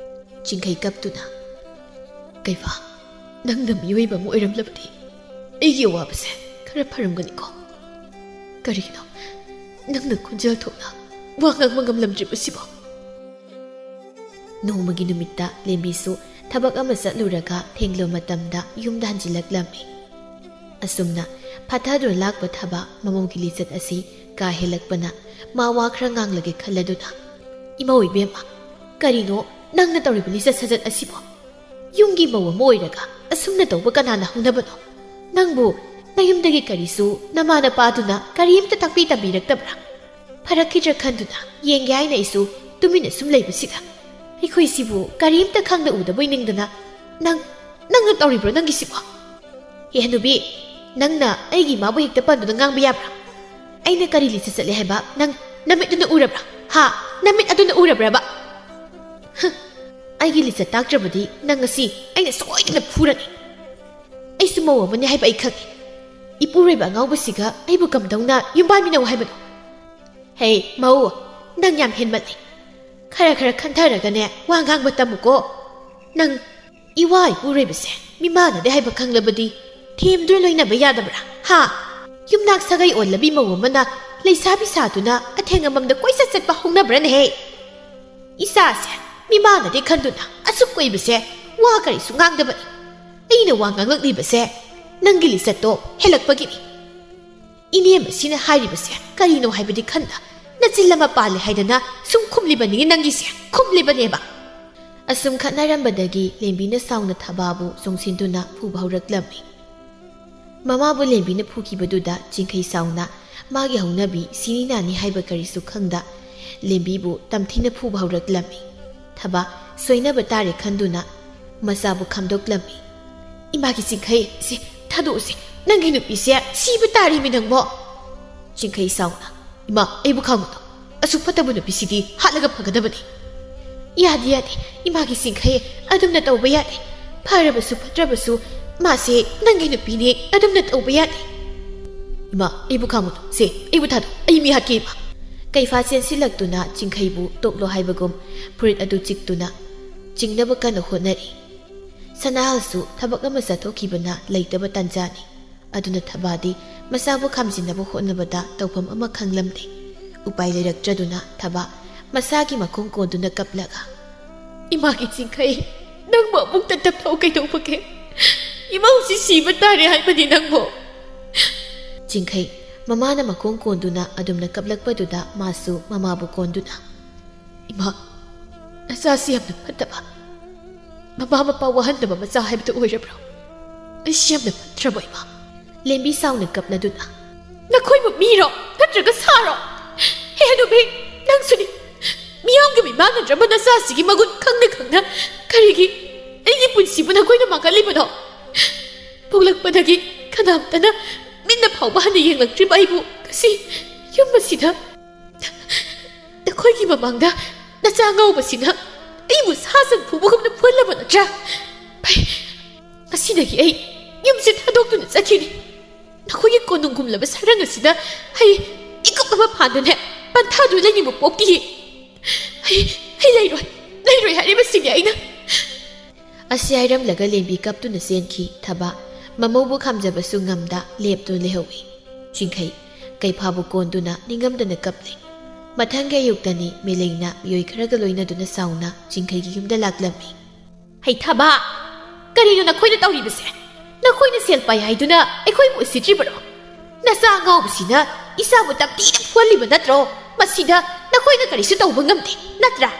ꯆꯤꯡꯈꯩ ꯀꯞꯇꯨꯅ, "ꯀꯩꯐꯥ, ꯅꯪꯅ ꯃꯤꯑꯣꯏꯕ ꯑꯃ ꯑꯣꯏꯔꯝꯂꯕꯗꯤ ꯑꯩꯒꯤ ꯑꯋꯥꯕꯁꯦ ꯈꯔ ꯐꯔꯝꯒꯅꯤꯀꯣ? ꯀꯔꯤꯒꯤꯅꯣ ꯅꯪꯅ ꯈꯣꯟꯖꯦꯜ ꯊꯣꯛꯅ ꯋꯥ ꯉꯥꯡꯕ ꯉꯝꯂꯝꯗ꯭ꯔꯤꯕꯁꯤꯕꯣ?" ꯅꯣꯡꯃꯒꯤ ꯅꯨꯃꯤꯠꯇ ꯂꯦꯝꯕꯤꯁꯨ ꯊꯕꯛ ꯑꯃ ꯆꯠꯂꯨꯔꯒ ꯊꯦꯡꯂꯕ ꯃꯇꯝꯗ ꯌꯨꯝꯗ ꯍꯟꯖꯤꯜꯂꯛꯂꯝꯃꯤ꯫ ꯑꯁꯨꯝꯅ ꯐꯥꯊꯗꯨꯅ ꯂꯥꯛꯄ ꯊꯕꯥ ꯃꯃꯧꯒꯤ ꯂꯤꯆꯠ ꯑꯁꯤ ꯀꯥ ꯍꯦꯜꯂꯛꯄꯅ ꯃꯥ ꯋꯥ ꯈꯔ ꯉꯥꯡꯂꯒꯦ ꯈꯜꯂꯗꯨꯅ, "ꯏꯃꯧ ꯏꯕꯦꯝꯃ, ꯀꯔꯤꯅꯣ ꯅꯪꯅ ꯇꯧꯔꯤꯕ ꯂꯤꯆꯠ ꯁꯥꯖꯠ ꯑꯁꯤꯕꯣ? ꯌꯨꯝꯒꯤ ꯃꯧ ꯑꯃ ꯑꯣꯏꯔꯒ ꯑꯁꯨꯝꯅ ꯇꯧꯕ ꯀꯅꯥꯅ ꯍꯧꯅꯕꯅꯣ? ꯅꯪꯕꯨ ꯅꯌꯨꯝꯗꯒꯤ ꯀꯔꯤꯁꯨ ꯅꯃꯥ ꯅꯄꯥꯗꯨꯅ ꯀꯔꯤꯝꯇ ꯇꯥꯛꯄꯤ ꯇꯝꯕꯤꯔꯛꯇꯕ꯭ꯔꯥ? ꯐꯔꯛꯈꯤꯗ꯭ꯔꯥ ꯈꯟꯗꯨꯅ ꯌꯦꯡꯒꯦ ꯍꯥꯏꯅ ꯑꯩꯁꯨ ꯇꯨꯃꯤꯟꯅ ꯁꯨꯝ ꯂꯩꯕꯁꯤꯗ ꯑꯩꯈꯣꯏꯁꯤꯕꯨ ꯀꯔꯤꯝꯇ ꯈꯪꯗ ꯎꯗꯕꯣꯏ ꯅꯤꯡꯗꯅ ꯅꯪ, ꯅꯪꯅ ꯇꯧꯔꯤꯕ꯭ꯔꯣ ꯅꯪꯒꯤꯁꯤꯕꯣ? ꯍꯦ ꯍꯅꯨꯕꯤ, ꯅꯪꯅ ꯑꯩꯒꯤ ꯏꯃꯥꯕꯨ ꯍꯦꯛꯇ ꯄꯟꯗꯨꯅ ꯉꯥꯡꯕ ꯌꯥꯕ꯭ꯔꯥ? ꯑꯩꯅ ꯀꯔꯤ ꯂꯤꯆꯠ ꯆꯠꯂꯦ ꯍꯥꯏꯕ ꯅꯪ ꯅꯃꯤꯠꯇꯨꯅ ꯎꯔꯕ꯭ꯔꯥ? ꯍꯥ? ꯅꯃꯤꯠ ꯑꯗꯨꯅ ꯎꯔꯕ꯭ꯔꯕ? ꯍ, ꯑꯩꯒꯤ ꯂꯤꯆꯠ ꯇꯥꯛꯇ꯭ꯔꯕꯗꯤ ꯅꯪ ꯉꯁꯤ ꯑꯩꯅ ꯁꯣꯏꯗꯅ ꯐꯨꯔꯅꯤ꯫ ꯑꯩꯁꯨ ꯃꯧ ꯑꯃꯅꯤ ꯍꯥꯏꯕ ꯑꯩ ꯈꯪꯉꯤ꯫ ꯏꯄꯨꯔꯣꯏꯕ ꯑꯉꯥꯎꯕꯁꯤꯒ ꯑꯩꯕꯨ ꯀꯝꯗꯧꯅ ꯌꯨꯝꯕꯥꯟꯃꯤꯟꯅꯧ ꯍꯥꯏꯕꯅꯣ? ꯍꯦ, ꯃꯧ, ꯅꯪ ꯌꯥꯝ ꯍꯦꯟꯃꯜꯂꯦ꯫ ꯈꯔ ꯈꯔ ꯈꯟꯊꯔꯒꯅꯦ ꯋꯥ ꯉꯥꯡꯕ ꯇꯝꯃꯨꯀꯣ꯫ ꯅꯪ ꯏꯋꯥ ꯏꯄꯨꯔꯣꯏꯕꯁꯦ ꯃꯤꯃꯥꯟꯅꯗꯦ ꯍꯥꯏꯕ ꯈꯪꯂꯕꯗꯤ ꯊꯦꯝꯗꯨꯅ ꯂꯣꯏꯅꯕ ꯌꯥꯗꯕ꯭ꯔꯥ? ꯍꯥ? ꯌꯨꯝꯅꯥꯛ ꯁꯥꯒꯩ ꯑꯣꯜꯂꯕꯤ ꯃꯧ ꯑꯃꯅ ꯂꯩꯁꯥꯕꯤ ꯁꯥꯗꯨꯅ ꯑꯊꯦꯡ ꯑꯃꯝꯗ ꯀꯣꯏꯆꯠ ꯆꯠꯄ ꯍꯧꯅꯕ꯭ꯔꯅꯦꯍꯦ? ꯏꯆꯥꯁꯦ ꯃꯤꯃꯥꯟꯅꯗꯦ ꯈꯟꯗꯨꯅ ꯑꯁꯨꯛ ꯀꯨꯏꯕꯁꯦ ꯋꯥ ꯀꯔꯤꯁꯨ ꯉꯥꯡꯗꯕꯅꯤ꯫ ꯑꯩꯅ ꯋꯥ ꯉꯥꯡꯂꯛꯂꯤꯕꯁꯦ ꯅꯪꯒꯤ ꯂꯤꯆꯠꯇꯣ ꯍꯦꯜꯂꯛꯄꯒꯤꯅꯤ꯫ ꯏꯅꯦ ꯃꯁꯤꯅ ꯍꯥꯏꯔꯤꯕꯁꯦ ꯀꯔꯤꯅꯣ ꯍꯥꯏꯕꯗꯤ ꯈꯟꯗ ꯅꯆꯤꯜ ꯑꯃ ꯄꯥꯜꯂꯦ ꯍꯥꯏꯗꯅ ꯁꯨꯝ ꯈꯨꯝꯂꯤꯕꯅꯤꯅꯦ ꯅꯪꯒꯤꯁꯦ, ꯈꯨꯝꯂꯤꯕꯅꯦꯕ꯫ ꯑꯁꯨꯝ ꯈꯠꯅꯔꯝꯕꯗꯒꯤ ꯂꯦꯝꯕꯤꯅ ꯁꯥꯎꯅ ꯊꯕꯥꯕꯨ ꯆꯣꯡꯁꯤꯟꯗꯨꯅ ꯐꯨꯕ ꯍꯧꯔꯛꯂꯝꯃꯤ꯫ ꯃꯃꯥꯕꯨ ꯂꯦꯝꯕꯤꯅ ꯐꯨꯈꯤꯕꯗꯨꯗ ꯆꯤꯡꯈꯩ ꯁꯥꯎꯅ ꯃꯥꯒꯤ ꯍꯧꯅꯕꯤ ꯁꯤꯅꯤ ꯅꯥꯅꯤ ꯍꯥꯏꯕ ꯀꯔꯤꯁꯨ ꯈꯪꯗ ꯂꯦꯝꯕꯤꯕꯨ ꯇꯝꯊꯤꯅ ꯐꯨꯕ ꯍꯧꯔꯛꯂꯝꯃꯤ꯫ ꯊꯕꯥ ꯁꯣꯏꯅꯕ ꯇꯥꯔꯦ ꯈꯟꯗꯨꯅ ꯃꯆꯥꯕꯨ ꯈꯥꯝꯗꯣꯛꯂꯝꯃꯤ꯫ "ꯏꯃꯥꯒꯤ ꯆꯤꯡꯈꯩ, ꯁꯤ ꯊꯥꯗꯣꯛꯎꯁꯦ, ꯅꯪꯒꯤ ꯅꯨꯄꯤꯁꯦ ꯁꯤꯕ ꯇꯥꯔꯦꯃꯤ ꯅꯪꯕꯣ!" ꯆꯤꯡꯈꯩ ꯁꯥꯎꯅ, "ꯏꯃꯥ, ꯑꯩꯕꯨ ꯈꯥꯝꯒꯅꯨ, ꯑꯁꯨꯛ ꯐꯠꯇꯕ ꯅꯨꯄꯤꯁꯤꯗꯤ ꯍꯥꯠꯂꯒ ꯐꯒꯗꯕꯅꯤ꯫" "ꯌꯥꯗꯦ, ꯌꯥꯗꯦ, ꯏꯃꯥꯒꯤ ꯆꯤꯡꯈꯩ, ꯑꯗꯨꯝꯅ ꯇꯧꯕ ꯌꯥꯗꯦ꯫ ꯐꯔꯕꯁꯨ ꯐꯠꯇ꯭ꯔꯕꯁꯨ ꯃꯥꯁꯦ ꯅꯪꯒꯤ ꯅꯨꯄꯤꯅꯦ, ꯑꯗꯨꯝꯅ ꯇꯧꯕ ꯌꯥꯗꯦ꯫ ꯏꯃꯥ, ꯑꯩꯕꯨ ꯈꯥꯝꯃꯨꯅꯨ, ꯁꯦ, ꯑꯩꯕꯨ ꯊꯥꯗꯣꯛ, ꯑꯩ ꯃꯤ ꯍꯥꯠꯀꯦ, ꯏꯃꯥ"꯫ ꯀꯩꯐꯥ ꯆꯦꯟꯁꯤꯜꯂꯛꯇꯨꯅ ꯆꯤꯡꯈꯩꯕꯨ ꯇꯣꯛꯂꯣ ꯍꯥꯏꯕꯒꯨꯝ ꯐꯨꯔꯤꯠ ꯑꯗꯨ ꯆꯤꯛꯇꯨꯅ ꯆꯤꯡꯅꯕ ꯀꯟꯅ ꯍꯣꯠꯅꯔꯤ꯫ ꯁꯅꯥꯍꯜꯁꯨ ꯊꯕꯛ ꯑꯃ ꯆꯠꯊꯣꯛꯈꯤꯕꯅ ꯂꯩꯇꯕ ꯇꯥꯟꯖꯥꯅꯤ꯫ ꯑꯗꯨꯅ ꯊꯕꯥꯗꯤ ꯃꯆꯥꯕꯨ ꯈꯥꯝꯖꯤꯟꯅꯕ ꯍꯣꯠꯅꯕꯗ ꯇꯧꯐꯝ ꯑꯃ ꯈꯪꯂꯝꯗꯦ꯫ ꯎꯄꯥꯏ ꯂꯩꯔꯛꯇ꯭ꯔꯗꯨꯅ ꯊꯕꯥ ꯃꯁꯥꯒꯤ ꯃꯈꯣꯡ ꯀꯣꯟꯗꯨꯅ ꯀꯞꯂꯒ, "ꯏꯃꯥꯒꯤ ꯆꯤꯡꯈꯩ, ꯅꯪꯕꯨ ꯑꯃꯨꯛꯇ ꯇꯞꯊꯧ ꯀꯩꯗꯧꯕꯒꯦ? ꯏꯃꯧꯁꯤ ꯁꯤꯕ ꯇꯥꯔꯦ ꯍꯥꯏꯕꯅꯤ ꯅꯪꯕꯨ"꯫ ꯆꯤꯡꯈꯩ ꯃꯃꯥꯅ ꯃꯈꯣꯡ ꯀꯣꯟꯗꯨꯅ ꯑꯗꯨꯝꯅ ꯀꯞꯂꯛꯄꯗꯨꯗ ꯃꯥꯁꯨ ꯃꯃꯥꯕꯨ ꯀꯣꯟꯗꯨꯅ, "ꯏꯃꯥ, ꯅꯆꯥꯁꯤ ꯌꯥꯝꯅ ꯐꯠꯇꯕ, ꯃꯃꯥ ꯃꯄꯥ ꯋꯥꯍꯟꯗꯕ ꯃꯆꯥ ꯍꯥꯏꯕꯗꯨ ꯑꯣꯏꯔꯕ꯭ꯔꯣ? ꯑꯩꯁꯤ ꯌꯥꯝꯅ ꯐꯠꯇ꯭ꯔꯕꯣ, ꯏꯃꯥ?" ꯂꯦꯝꯕꯤ ꯁꯥꯎꯅ ꯀꯞꯂꯗꯨꯅ, "ꯅꯈꯣꯏꯕꯨ ꯃꯤꯔꯣ ꯅꯠꯇ꯭ꯔꯒ ꯁꯥꯔꯣ? ꯍꯦ ꯍꯅꯨꯕꯤ, ꯅꯪꯁꯨꯅꯤ꯫ ꯃꯤꯌꯥꯝꯒꯤ ꯃꯤꯃꯥꯟꯅꯗ꯭ꯔꯕ ꯅꯆꯥꯁꯤꯒꯤ ꯃꯒꯨꯟ ꯈꯪꯅ ꯈꯪꯅ ꯀꯔꯤꯒꯤ ꯑꯩꯒꯤ ꯄꯨꯟꯁꯤꯕꯨ ꯅꯈꯣꯏꯅ ꯃꯥꯡꯍꯜꯂꯤꯕꯅꯣ? ꯄꯣꯛꯂꯛꯄꯗꯒꯤ ꯀꯅꯥꯝꯇꯅ ꯃꯤꯠꯅ ꯐꯥꯎꯕ ꯍꯟꯅ ꯌꯦꯡꯂꯛꯇ꯭ꯔꯤꯕ ꯑꯩꯕꯨ ꯉꯁꯤ ꯌꯨꯝ ꯑꯁꯤꯗ ꯅꯈꯣꯏꯒꯤ ꯃꯃꯥꯡꯗ ꯅꯆꯥ ꯑꯉꯥꯎꯕꯁꯤꯅ ꯑꯩꯕꯨ ꯁꯥ ꯁꯟ ꯐꯨꯕꯒꯨꯝꯅ ꯐꯨꯍꯜꯂꯕ ꯅꯠꯇ꯭ꯔꯥ? ꯐꯩ, ꯉꯁꯤꯗꯒꯤ ꯑꯩ ꯌꯨꯝꯁꯦ ꯊꯥꯗꯣꯛꯇꯨꯅ ꯆꯠꯈꯤꯅꯤ꯫ ꯅꯈꯣꯏꯒꯤ ꯀꯣꯅꯨꯡꯒꯨꯝꯂꯕ ꯁꯔꯪ ꯑꯁꯤꯗ ꯑꯩ ꯏꯀꯨꯞ ꯑꯃ ꯐꯥꯟꯗꯨꯅ ꯄꯟꯊꯥꯗꯨꯅ ꯂꯩꯅꯤꯡꯕ ꯄꯣꯛꯇꯤꯌꯦ꯫ ꯑꯩ, ꯑꯩ ꯂꯩꯔꯣꯏ, ꯂꯩꯔꯣꯏ ꯍꯥꯏꯔꯤꯕꯁꯤꯅꯦ ꯑꯩꯅ"꯫ ꯑꯁꯤ ꯍꯥꯏꯔꯝꯂꯒ ꯂꯦꯝꯕꯤ ꯀꯞꯇꯨꯅ ꯆꯦꯟꯈꯤ꯫ ꯊꯕꯥ ꯃꯃꯧꯕꯨ ꯈꯥꯝꯖꯕꯁꯨ ꯉꯝꯗ ꯂꯦꯞꯇꯨꯅ ꯂꯩꯍꯧꯏ꯫ ꯆꯤꯡꯈꯩ ꯀꯩꯐꯥꯕꯨ ꯀꯣꯟꯗꯨꯅ ꯅꯤꯡꯉꯝꯗꯅ ꯀꯞꯂꯤ꯫ ꯃꯊꯪꯒꯤ ꯑꯌꯨꯛꯇꯅꯤ ꯃꯦꯂꯩꯅ ꯃꯤꯑꯣꯏ ꯈꯔꯒ ꯂꯣꯏꯅꯗꯨꯅ ꯁꯥꯎꯅ ꯆꯤꯡꯈꯩꯒꯤ ꯌꯨꯝꯗ ꯂꯥꯛꯂꯝꯃꯤ꯫ "ꯍꯩ ꯊꯕꯥ, ꯀꯔꯤꯅꯣ ꯅꯈꯣꯏꯅ ꯇꯧꯔꯤꯕꯁꯦ? ꯅꯈꯣꯏꯅ ꯁꯦꯜ ꯄꯥꯏ ꯍꯥꯏꯗꯨꯅ ꯑꯩꯈꯣꯏꯕꯨ ꯎꯁꯤꯠꯇ꯭ꯔꯤꯕꯔꯣ? ꯅꯆꯥ ꯑꯉꯥꯎꯕꯁꯤꯅ ꯏꯆꯥꯕꯨ ꯇꯝꯊꯤꯅ ꯐꯨꯍꯜꯂꯤꯕ ꯅꯠꯇ꯭ꯔꯣ? ꯃꯁꯤꯗ ꯅꯈꯣꯏꯅ ꯀꯔꯤꯁꯨ ꯇꯧꯕ ꯉꯝꯗꯦ, ꯅꯠꯇ꯭ꯔꯥ?"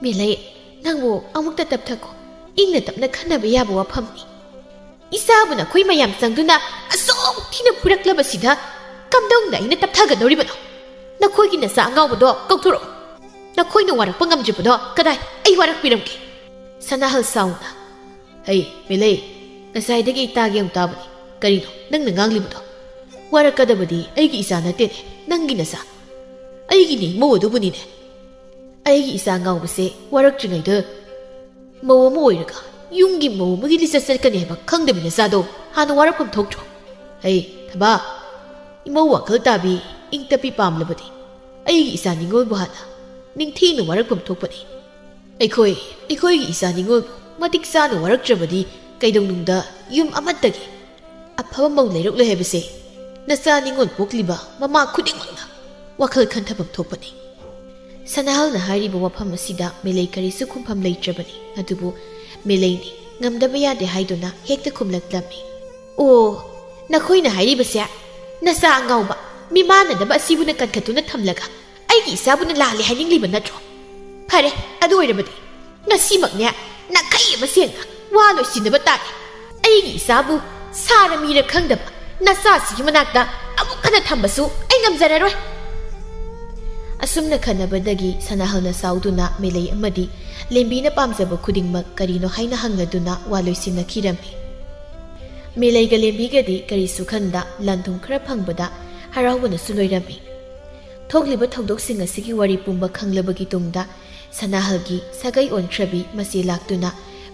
"ꯃꯦꯂꯩ, ꯅꯪꯕꯨ ꯑꯃꯨꯛꯇ ꯇꯞꯊꯈꯣ꯫ ꯏꯪꯅ ꯇꯞꯅ ꯈꯟꯅꯕ ꯌꯥꯕ ꯋꯥꯐꯝꯅꯤ꯫ ꯏꯆꯥꯕꯨ ꯅꯈꯣꯏ ꯃꯌꯥꯝ ꯆꯪꯗꯨꯅ ꯑꯁꯨꯛ ꯊꯤꯅ ꯐꯨꯔꯛꯂꯕꯁꯤꯗ ꯀꯝꯗꯧꯅ ꯑꯩꯅ ꯇꯞꯊꯒꯗꯧꯔꯤꯕꯅꯣ? ꯅꯈꯣꯏꯒꯤ ꯅꯆꯥ ꯑꯉꯥꯎꯕꯗꯣ ꯀꯧꯊꯣꯔꯛꯎ꯫ ꯅꯈꯣꯏꯅ ꯋꯥꯔꯛꯄ ꯉꯝꯗ꯭ꯔꯤꯕꯗꯣ ꯀꯗꯥꯏ? ꯑꯩ ꯋꯥꯔꯛꯄꯤꯔꯝꯒꯦ"꯫ ꯁꯅꯥꯍꯜ ꯁꯥꯎꯅ, "ꯍꯩ, ꯃꯦꯂꯩ, ꯉꯁꯥꯏꯗꯒꯤ ꯑꯩ ꯇꯥꯒꯦ ꯑꯃꯨꯛ ꯇꯥꯕꯅꯤ꯫ ꯀꯔꯤꯅꯣ ꯅꯪꯅ ꯉꯥꯡꯂꯤꯕꯗꯣ? ꯋꯥꯔꯛꯀꯗꯕꯗꯤ ꯑꯩꯒꯤ ꯏꯆꯥ ꯅꯠꯇꯦꯅꯦ, ꯅꯪꯒꯤ ꯅꯆꯥ꯫ ꯑꯩꯒꯤꯅꯦ ꯏꯃꯧ ꯑꯗꯨꯕꯨꯅꯤꯅꯦ"꯫ ꯑꯩꯒꯤ ꯏꯆꯥ ꯉꯥꯎꯕꯁꯦ ꯋꯥꯔꯛꯇ꯭ꯔꯤꯉꯩꯗ ꯃꯧ ꯑꯃ ꯑꯣꯏꯔꯒ ꯌꯨꯝꯒꯤ ꯃꯧ ꯑꯃꯒꯤ ꯂꯤꯆꯠ ꯆꯠꯀꯅꯤ ꯍꯥꯏꯕ ꯈꯪꯗꯕꯤ ꯅꯆꯥꯗꯣ ꯍꯥꯟꯅ ꯋꯥꯔꯛꯐꯝ ꯊꯣꯛꯇ꯭ꯔꯣ? ꯍꯩ, ꯊꯕꯥ, ꯏꯃꯧ ꯋꯥꯈꯜ ꯇꯥꯕꯤ, ꯏꯪ ꯇꯞꯄꯤ ꯄꯥꯝꯂꯕꯗꯤ ꯑꯩꯒꯤ ꯏꯆꯥ ꯅꯤꯉꯣꯜꯕꯨ ꯍꯥꯟꯅ ꯅꯤꯡꯊꯤꯅ ꯋꯥꯔꯛꯐꯝ ꯊꯣꯛꯄꯅꯤ꯫ ꯑꯩꯈꯣꯏ, ꯑꯩꯈꯣꯏꯒꯤ ꯏꯆꯥ ꯅꯤꯉꯣꯜꯕꯨ ꯃꯇꯤꯛ ꯆꯥꯅ ꯋꯥꯔꯛꯇ꯭ꯔꯕꯗꯤ ꯀꯩꯗꯧꯅꯨꯡꯗ ꯌꯨꯝ ꯑꯃꯠꯇꯒꯤ ꯑꯐꯕ ꯃꯧ ꯂꯩꯔꯛꯂꯣꯏ ꯍꯥꯏꯕꯁꯦ ꯅꯆꯥ ꯅꯤꯉꯣꯜ ꯄꯣꯛꯂꯤꯕ ꯃꯃꯥ ꯈꯨꯗꯤꯡꯃꯛꯅ ꯋꯥꯈꯜ ꯈꯟꯊꯐꯝ ꯊꯣꯛꯄꯅꯤ꯫ ꯁꯅꯥꯍꯜꯅ ꯍꯥꯏꯔꯤꯕ ꯋꯥꯐꯝ ꯑꯁꯤꯗ ꯃꯦꯂꯩ ꯀꯔꯤꯁꯨ ꯈꯨꯝꯐꯝ ꯂꯩꯇ꯭ꯔꯕꯅꯤ꯫ ꯑꯗꯨꯕꯨ ꯃꯦꯂꯩꯅꯤ ꯉꯝꯗꯕ ꯌꯥꯗꯦ ꯍꯥꯏꯗꯨꯅ ꯍꯦꯛꯇ ꯈꯨꯝꯂꯛꯂꯝꯃꯤ꯫ "ꯑꯣ, ꯅꯈꯣꯏꯅ ꯍꯥꯏꯔꯤꯕꯁꯦ ꯅꯆꯥ ꯑꯉꯥꯎꯕ, ꯃꯤꯃꯥꯟꯅꯗꯕ ꯑꯁꯤꯕꯨꯅ ꯀꯟꯈꯠꯇꯨꯅ ꯊꯝꯂꯒ ꯑꯩꯒꯤ ꯏꯆꯥꯕꯨꯅ ꯂꯥꯜꯂꯦ ꯍꯥꯏꯅꯤꯡꯂꯤꯕ ꯅꯠꯇ꯭ꯔꯣ? ꯐꯔꯦ, ꯑꯗꯨ ꯑꯣꯏꯔꯕꯗꯤ ꯉꯁꯤꯃꯛꯅꯦ ꯅꯥꯈꯩ ꯑꯃ ꯁꯦꯡꯅ ꯋꯥ ꯂꯣꯏꯁꯤꯟꯅꯕ ꯇꯥꯔꯦ꯫ ꯑꯩꯒꯤ ꯏꯆꯥꯕꯨ ꯁꯥꯔ ꯃꯤꯔ ꯈꯪꯗꯕ ꯅꯆꯥꯁꯤꯒꯤ ꯃꯅꯥꯛꯇ ꯑꯃꯨꯛ ꯍꯟꯅ ꯊꯝꯕꯁꯨ ꯑꯩ ꯉꯝꯖꯔꯔꯣꯏ꯫" ꯑꯁꯨꯝꯅ ꯈꯟꯅꯕꯗꯒꯤ ꯁꯅꯥꯍꯜꯅ ꯁꯥꯎꯗꯨꯅ ꯃꯦꯂꯩ ꯑꯃꯗꯤ ꯂꯦꯝꯕꯤꯅ ꯄꯥꯝꯖꯕ ꯈꯨꯗꯤꯡꯃꯛ ꯀꯔꯤꯅꯣ ꯍꯥꯏꯅ ꯍꯪꯂꯗꯨꯅ ꯋꯥ ꯂꯣꯏꯁꯤꯟꯅꯈꯤꯔꯝꯃꯤ꯫ ꯃꯦꯂꯩꯒ ꯂꯦꯝꯕꯤꯒꯗꯤ ꯀꯔꯤꯁꯨ ꯈꯟꯗ ꯂꯟ ꯊꯨꯝ ꯈꯔ ꯐꯪꯕꯗ ꯍꯔꯥꯎꯕꯅꯁꯨ ꯂꯣꯏꯔꯝꯃꯤ꯫ ꯊꯣꯛꯂꯤꯕ ꯊꯧꯗꯣꯛꯁꯤꯡ ꯑꯁꯤꯒꯤ ꯋꯥꯔꯤ ꯄꯨꯝꯕ ꯈꯪꯂꯕꯒꯤ ꯇꯨꯡꯗ ꯁꯅꯥꯍꯜꯒꯤ ꯁꯥꯒꯩ ꯑꯣꯟꯈ꯭ꯔꯕꯤ ꯃꯆꯦ ꯂꯥꯛꯇꯨꯅ